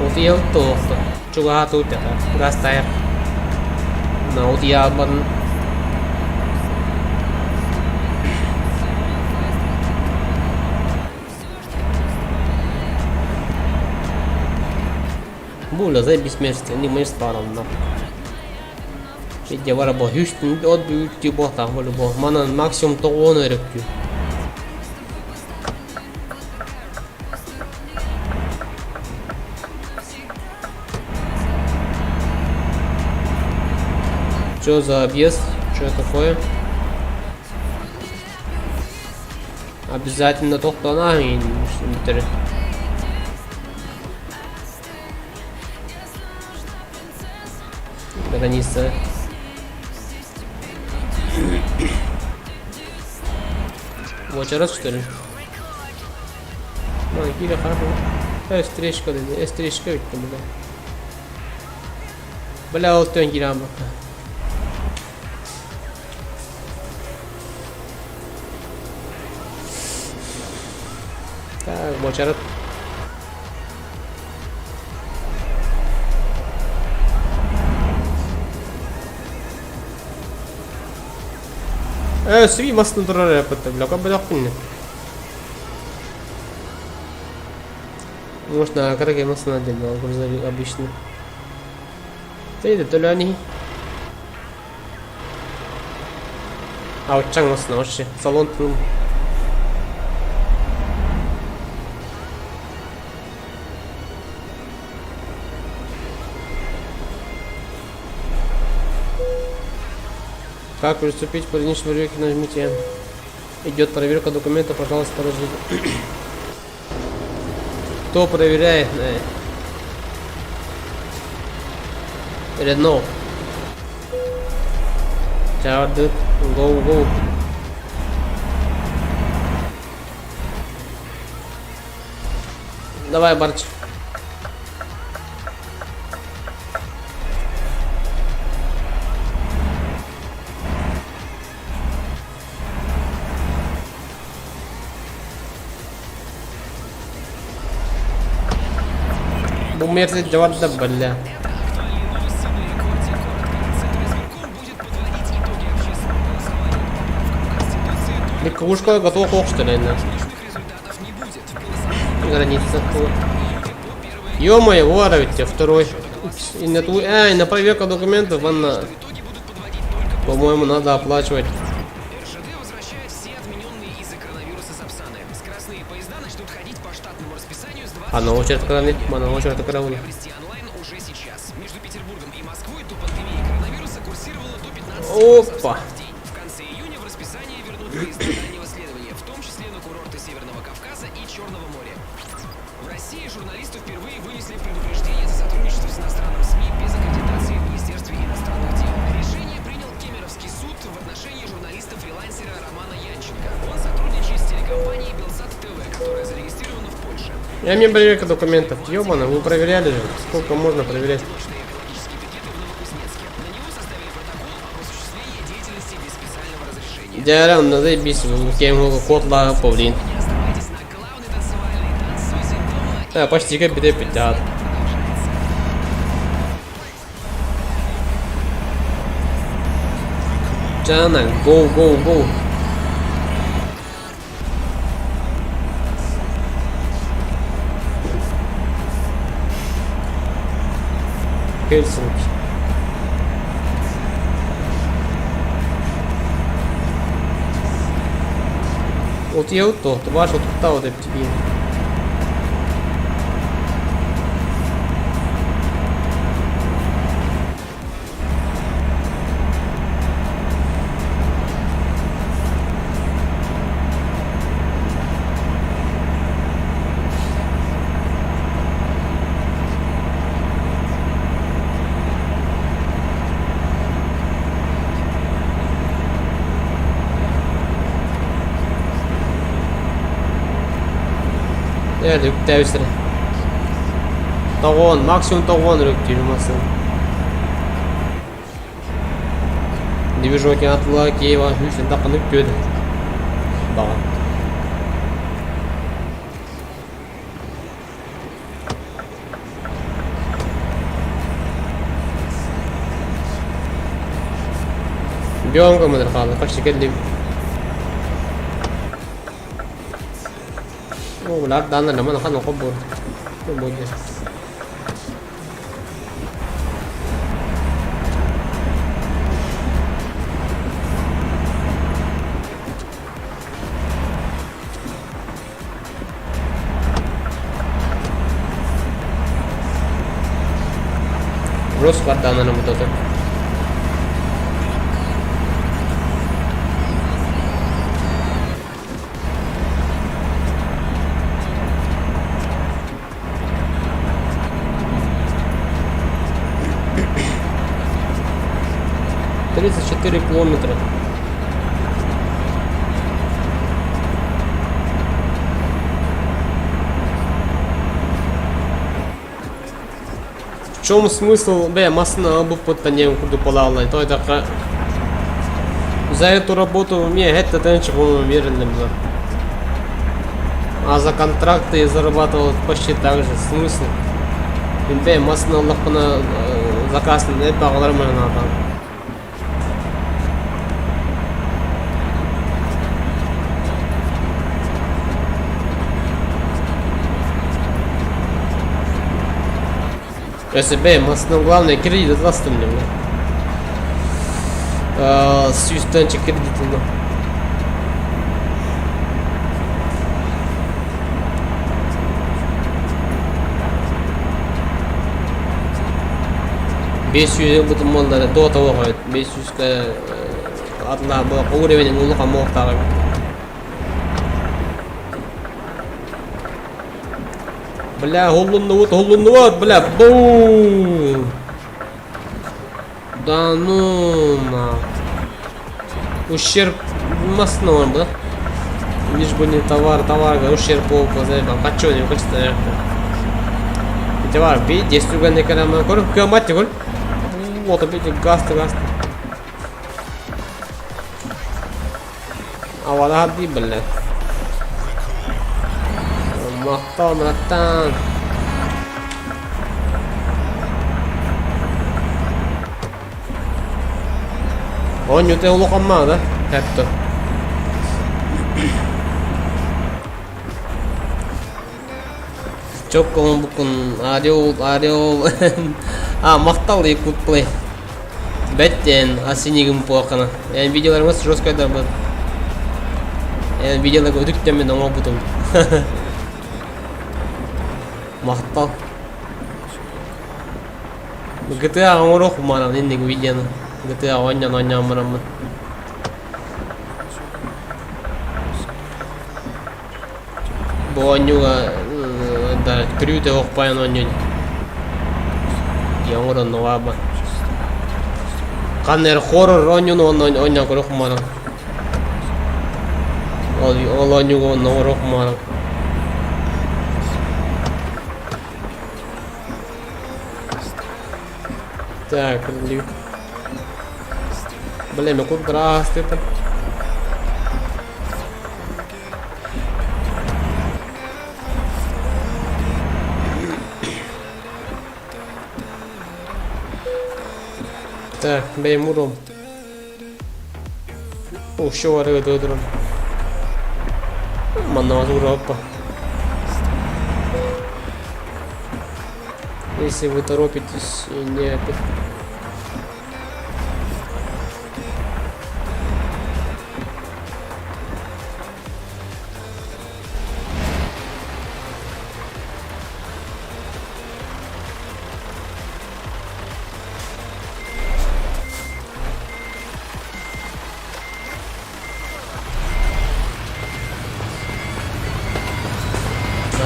Утуйа туохту. Чугаһаат утуйата. Газ тайар. На утуйаабын. Бу заебись место, не место равно. Видя бара бо Хьюстон от бүүттүү буолтаах бу манан максимум тоҕуон өрөктүү. Что за объезд? Что такое? Обязательно тохтоона бүтэр. Граница. Уочарат что ли? Мана киирэ харах Встречка dedi. Встречка бүттүм бля. Бля ол төн киирэн бакка. Так, уочарат. Э, сви массыына турар эппит, бля, көрбөтөхпүн. Может, на кыра массыына диэн грузовик обычный. Ты төлөөнү. Ауччаҥ массыына вообще. Салон тыл. Как приступить к пограничной проверке, нажмите. Идет проверка документов, пожалуйста, подождите. Кто проверяет? Рено. Чаардыт. Go, go. Давай, Барч. Бу мерзит жаварда бля. Это актуальные новости на рекорде. Коротко. Центр избирком будет подводить итоги общественного голосования по поправкам к Конституции. Только Легковушка готова к точных результатов не будет. Голосование Граница. июня по 1 Ё-моё, вора ведь тебе второй. И на ту... Эй, на проверку документов, ванна. итоги будут подводить только после По-моему, надо оплачивать. РЖД возвращает все отмененные из-за коронавируса Сапсаны. Скоростные поезда начнут ходить по штатному расписанию с А на 24 очередь краны, июня. на очередь краны. Приобрести онлайн уже сейчас. Между Петербургом и Москвой до пандемии коронавируса курсировало до 15 Опа. Сапсанов в день. В конце июня в расписание вернут поезда дальнего следования, в том числе на курорты Северного Кавказа и Черного моря. В России журналисту впервые вынесли предупреждение за сотрудничество с иностранным СМИ без аккредитации в Министерстве иностранных дел. Решение принял Кемеровский суд в отношении журналиста-фрилансера Романа Янченко. Он сотрудничает с телекомпанией Белсат ТВ, которая зарегистрирована в Польше. Я мне проверка документов. Ёбана, вы проверяли же. Сколько можно проверять? Одиночные экологические пикеты в Новокузнецке. На него составили протокол об осуществлении деятельности без специального разрешения. Дяран, на заебись, кем котла павлин. Не оставайтесь на главной танцевальной. Танцуйте дома А, почти как беде пятят. продолжается. Джана, go, go, go. Хельсинки. Вот я вот то, ты ваш вот та вот эпидемия. Evet, yüklemiştir. Тоҕон, максимум тоҕон үрүктүүр масын. Движок атыла Киева хүсін тақынып көді. Баға. Биомка мыдыр қалды, почти келдим. О, булар данна наман хан оқып бор. Будет. Рос данна вот это. 34 километра. В чем смысл? Бля, массына обувь не куду полала. То это за эту работу мне это тенчик уверен было. А за контракты я зарабатывал почти так же. Смысл? Бля, массына Аллахпына заказ не бағалар надо. СБ, массыынам главное кредит атластым мне, бля. Сүүстэн кредит ыллым. 500 ылбытым буоллар, до того хойут 500-ка атлаа уровень улахан муохтаах эбит. Бля, холлуннубут, холлуннубут, бля, бум! Да ну на. Ущерб массыына да? Лишь бы не товар, товар, ущерб буолуп каччы не каччы Товар би, дестүгән экранына көрүп, кыамат көр. Вот опять газ, газ. Авалаһар дии биллэ. Махтал, братан. Оонньуута улахаммаа да, хэтто. Чоккоҥ буккун орел, орел. А, махтал Якутплей. Бэттен, асинигым пуохана. Эн видеоларыңыз жестко да быт. Эн видеоларга үтүктэммин оҥорбутум. Махтал. GTA оҥоруох маанан инник видеоны. GTA оонньоон оонньоон бараммын. Бу оонньууга да күрүүтэ охпайан оонньуу дии оҥорон новаба. Ханна эрэ хоррор оонньууну уонна оонньоон көрүөх маанан. Ол ол оонньууга уонна оҥоруох маанан. Так, люк. Блин, ну куда ты там? Так, бэйэм урум. Ущу арыгы туран. Манна уроппа. Если вы торопитесь и не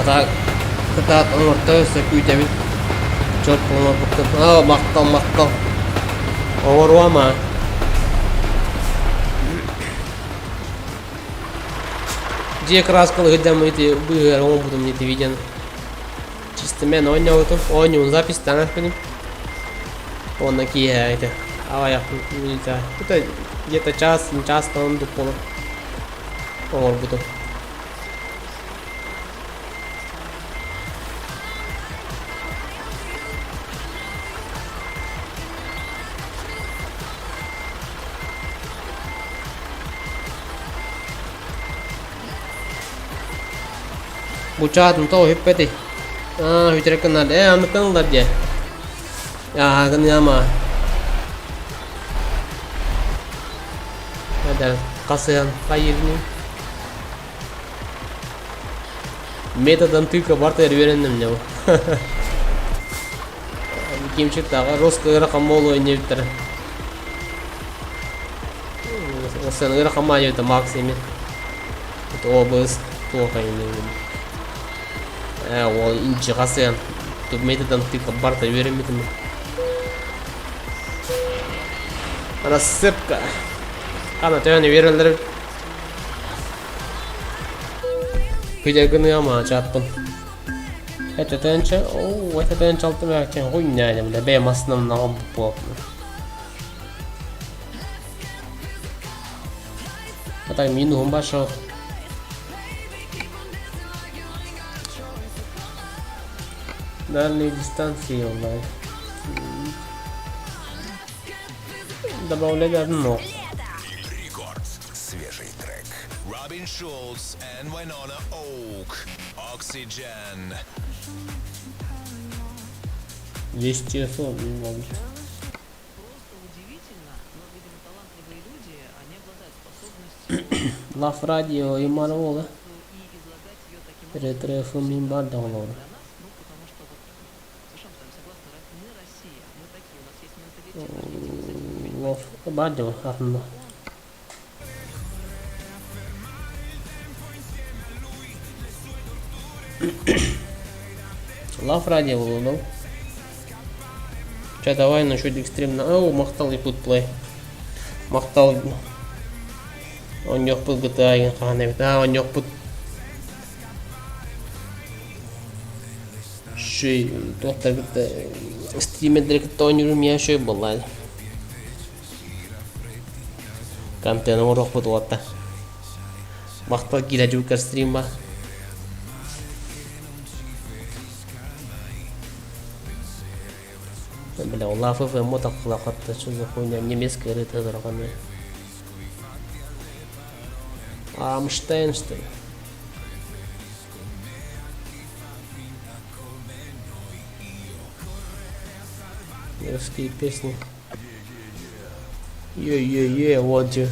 Ата кытаат оҥорто өссө күүтэбин. Чорт оҥорбуккун. Аа, махтал, махтал. Оҥоруом аа. Дьиэ краскалы сылдьан ити быыһыгар оҥорбутум ити видеоны. Чисто мен оонньообутум. Оонньуун запись таҥаспыным. Уонна киэһэ ити аҕыйах минута. Это где-то час, час оннук буолар оҥорбутум. Бучаатын тоҕо үппэтий? Аа, үтэрэ гынар. Ээ, оннуктан ыллар дии. Аа, гыныама. Эдэр хасыһан хайыырный. Методом тыка барта үөрэнним дьэ. Кимчик тағы русский ыарахан буолуо иннибиттэрэ. Сын ыарахан маайыта Максими. Обыс туох Ээ, ол инчи хасыан. Методом тыка барта үөрэммитим. Рассыпка. Ана төһөнү үөрэллэр Күдэ гыныама чааппын. Этэтэнчэ, оо, этэтэнчэ алты мээкчэн хуйня бля, бэйэм основном буолуоппун. А так минуһум пошел. Дальние дистанции онлайн. Добавлять одно. Рекорд. Свежий трек. Робин Шулц and Winona Oak. Oxygen. Вести ФМ буолбут. Лав радио имар буола. Ретро ФМ имбар да олору. Лов баар дьон атынна. Лав радио буолуо Ча давай насчет экстремно. Ау, махтал Якут Плей. Махтал Онньохпут GTA игин хаһан эбит. Аа, онньохпут Шүй туохтар кытта стримердери кытта оонньуурум я шүй буоллаа. Контент оҥоруохпут уотта. Махтал киирэ дьуукар стримма. Бля, Улаф ФМ таккылахатта что за хуйня немецкая рыта дорогая. Рамштайн что ли? Русские песни. Е-е-е, вот же.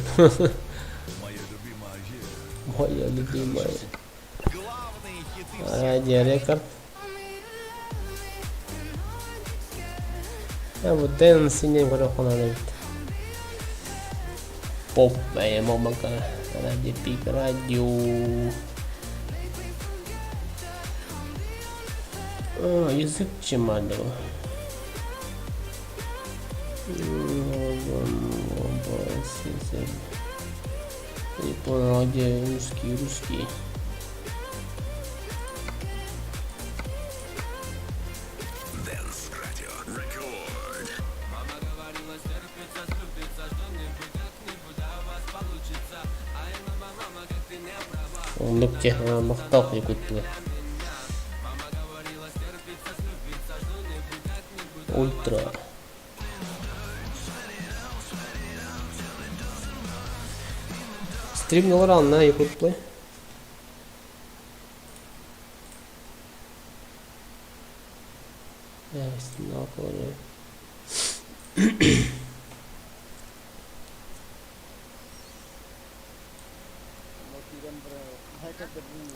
Моя любимая. Радио Рекорд. А вот Дэн синий горохона эбит. Поп бэйэм Радио Пик Радио. А, язык чемадова. Не понял, где русский, русский. Оннук дьэ махтал якутпы. Ультра. Стрим олорон на якутплей.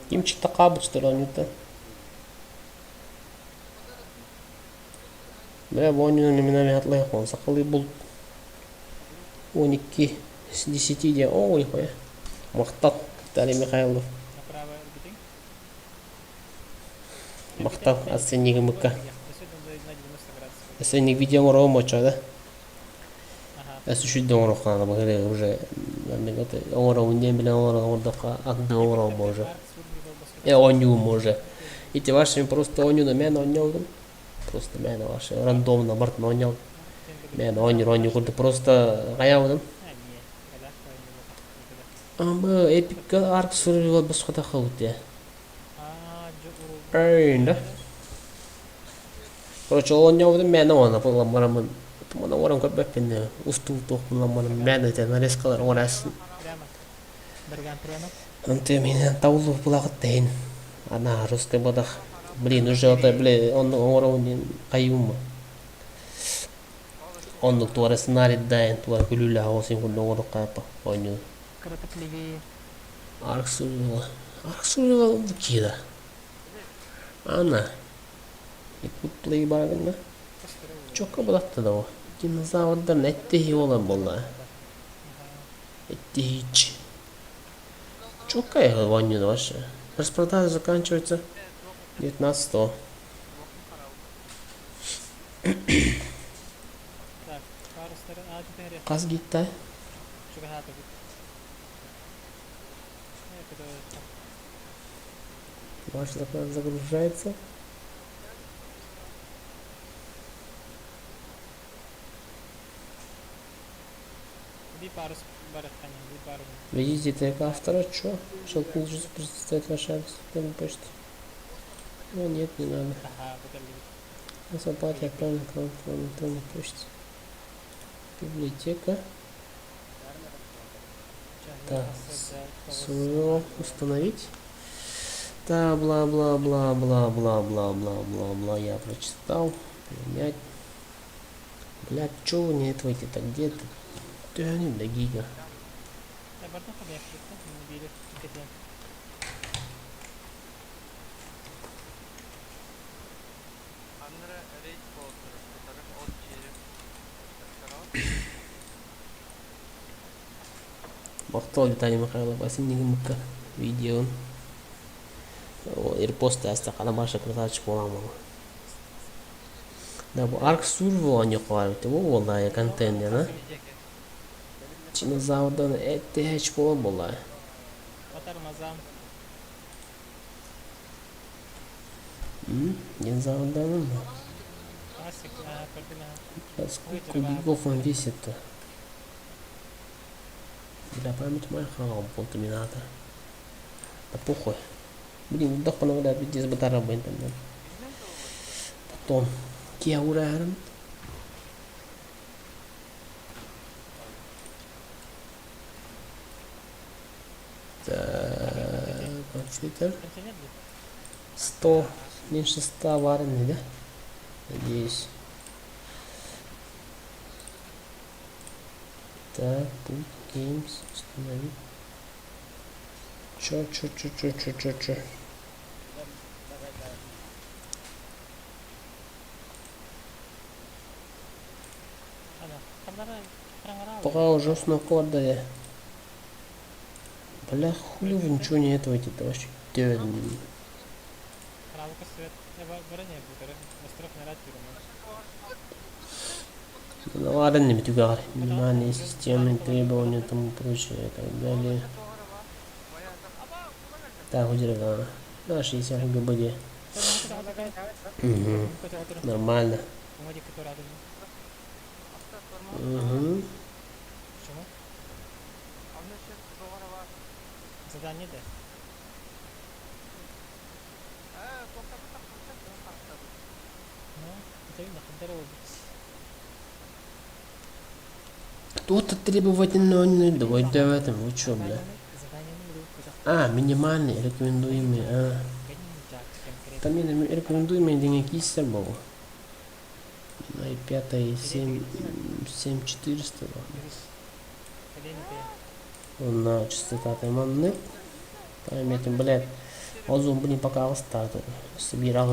Ким чыттакаабычтар оонньуута. Бля, бу оонньууну минами атлайах сахалыы булт 12 с 10 диэн оо нихуя махтал Виталий Михайлов махтал оценигымыкка оценник видео оҥоруом очо да Өссө үчүйдэ оҥоруохха наада уже оҥоробун диэн билэн оҥордоххо атын оҥоробун уже оонньуум уже ити вашими просто оонньууну мээн оонньообутум просто мээнэ ваше рандомно бартын оонньообутум мээнэ оонньуур оонньуу курдук просто хайаабытым Ама эпикка арк суруйула босхотахха бут Эй, Короче, оонньообутум мээнэ уонна ламмараммын тумана уоран көрбөппүн устуу туохпун ламмарам мээнэ этэ нарезкалар оҥораасын Онто мин таулу булаҕыт тэһин ана русский бодах блин уже ото бля онну оҥоробун диэн хайыым оннук туора сценарийдаайын туора күлүүлээх оҕосин курдук оҥоруохха оонньуу Арксула Арксула кида Ана Якутплей баар гынна. Чокка булатта да о. Динозаврдар эттиһи буолар буолла. Эттиһич. Чокка я оонньууну вообще. Распродажа заканчивается 19-го. Хас гитта? Ваш заказ загружается. Введите тег автора, чё? Щелкните, представить ваш адрес электронной почты. Ну нет, не надо. На оплате отправлен к вам по электронной почте. Библиотека. Так, своего установить. Да, бла-бла-бла-бла-бла-бла-бла-бла-бла, я прочитал. Принять. Блядь, чё вы не этого-то где ты? Төһөнүй да гига? Махтал Виталий Михайлов, асиннигымыкка видеон. Репост аста хана баша красавчик буоламал. Да, бу Ark Survival оонньуохха баар бу буоллаа контент диэн а? Динозаврдан эттэһэч буолар буоллаа. Динозаврдан Да сколько гигов он весит-то? Бля, память моя хаал был терминатор. Да похуй. Блин, вдох да, пиздец батара интернет. Потом. Киаурарым. Так, компьютер. 100, меньше 100 вареный, да? Надеюсь. Так, тут Games установить. Чё, чё, чё, чё, чё, чё, чё? Пока уже установка да. Бля, хули вы ничего не этого это вообще Ну ладно, не битюгар. Минимальные системы, требования, тому прочее и так далее. Так, удержала. Да, 60 ГБД. Угу. Нормально. Угу. Кто-то требовательно, давай, давай, там, вы чё, бля? А, минимальный, рекомендуемый, а. Там рекомендуемый деген киссер был. На 5 7, 7400. На частота тайманны. Памятым, блядь. Озон, блин, пока остаток. Собирал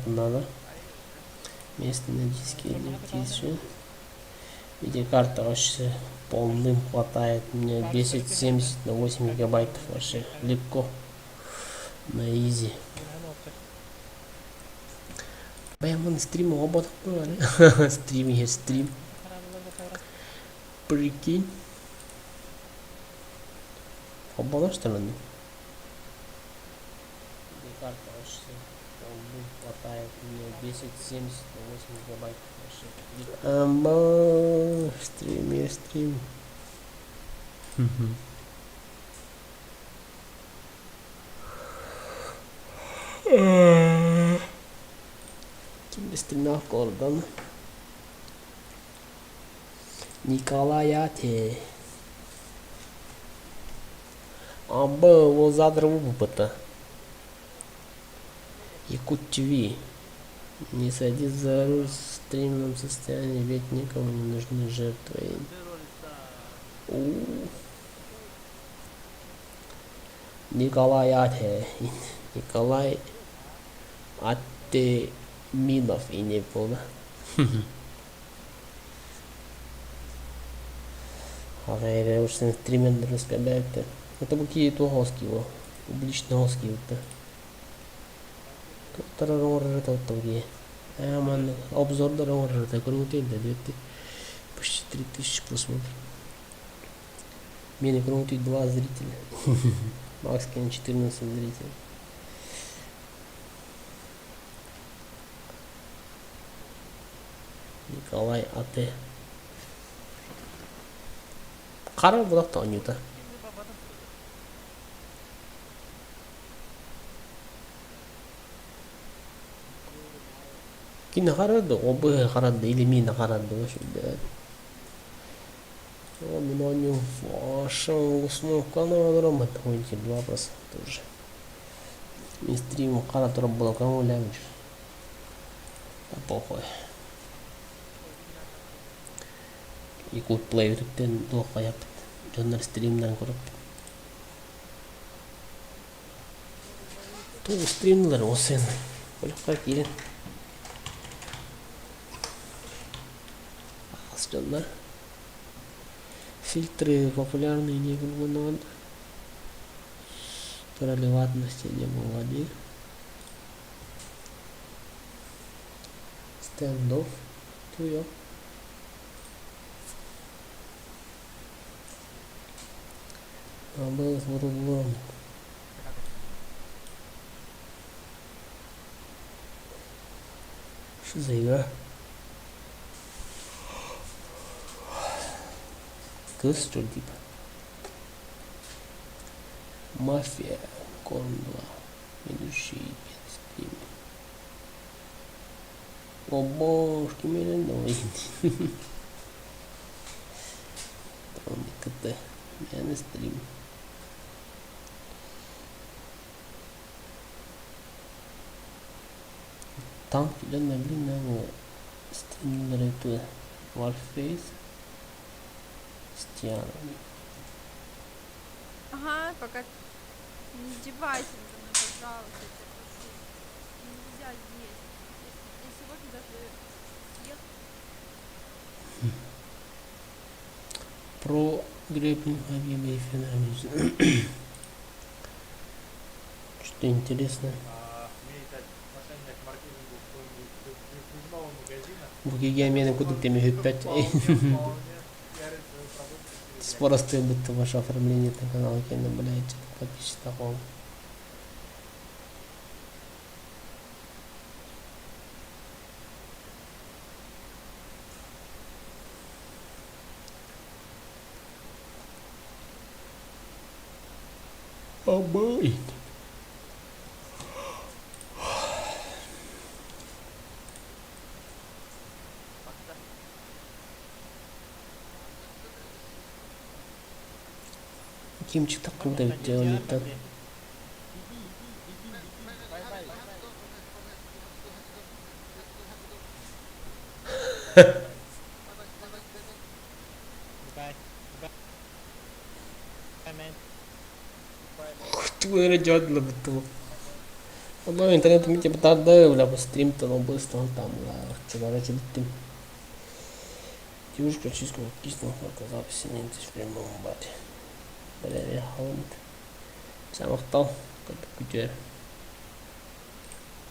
надо. Место на диске, диске. Видеокарта вообще полным хватает. Мне 1070 на 8 гигабайтов вообще легко. На изи. Бля, стрим оба Стрим есть стрим. Прикинь. Оба что ли? Видеокарта вообще полным хватает. Мне 1070 на 8 гигабайтов вообще. Амба, стрим есть стрим. Ким стримнаах Гордон. Николай Ате. Амба, ол задр опыта. Якут ТВ. Не садись за руль в стримном состоянии, ведь никому не нужны жертвы. У. Николай Ате. Николай Аттеминов и не был, Хайре уж стримен раскабяйте. Это какие туғоски его. Публичный оски вот. Аман обзордар оҥорор көрүҥүтэ да почти 3000 просмотров. Мени көрүҥүтэ 2 зрителя. Макс 14 зрителей. Николай АТ. Хара булак оонньуута. Кини харады, обы харады, или мина харады, вообще, О, мин оонньуу ваша установканы олороммут, два тоже. Мин стрим хара турар буолан көҥүллээбит. Да похуй. Якут Play үтүктэн туоххайаппыт. Дьоннор стримнарын көрөппүт. Тугу стримнылар ол сен. Олоххо киирэн. Аас дьоннор. Фильтры популярные не булгунан релевантности не было дии. Стендов туйо. Абыс буруллуом. Что за игра? Кыс что ли типа? Мафия Корн 2. Ведущий стрим. О божки мой. КТ. Я стрим. Танк дьонно блин стримнери Warface Стиана. Ага, пока не издевайся надо мной, пожалуйста, я тебя прошу. Нельзя есть. Я сегодня даже съел. Про гребень Хабиба и Фенамизм. Что интересное. Бу киһи кудук теме хүппэт. Скоростью будто ваше оформление на канала кенде, блядь, подписчик такого. Обои. Кимчик такында битте ониттан. Тугу эрэ дьон быттым. Онно интернет мити бытарды, бля, бу стрим то быстро там, бля, чувара чебиттим. Девушка чистку кисну оказалась в прямом бате. Бля, я холод. Самохтал, как күтер.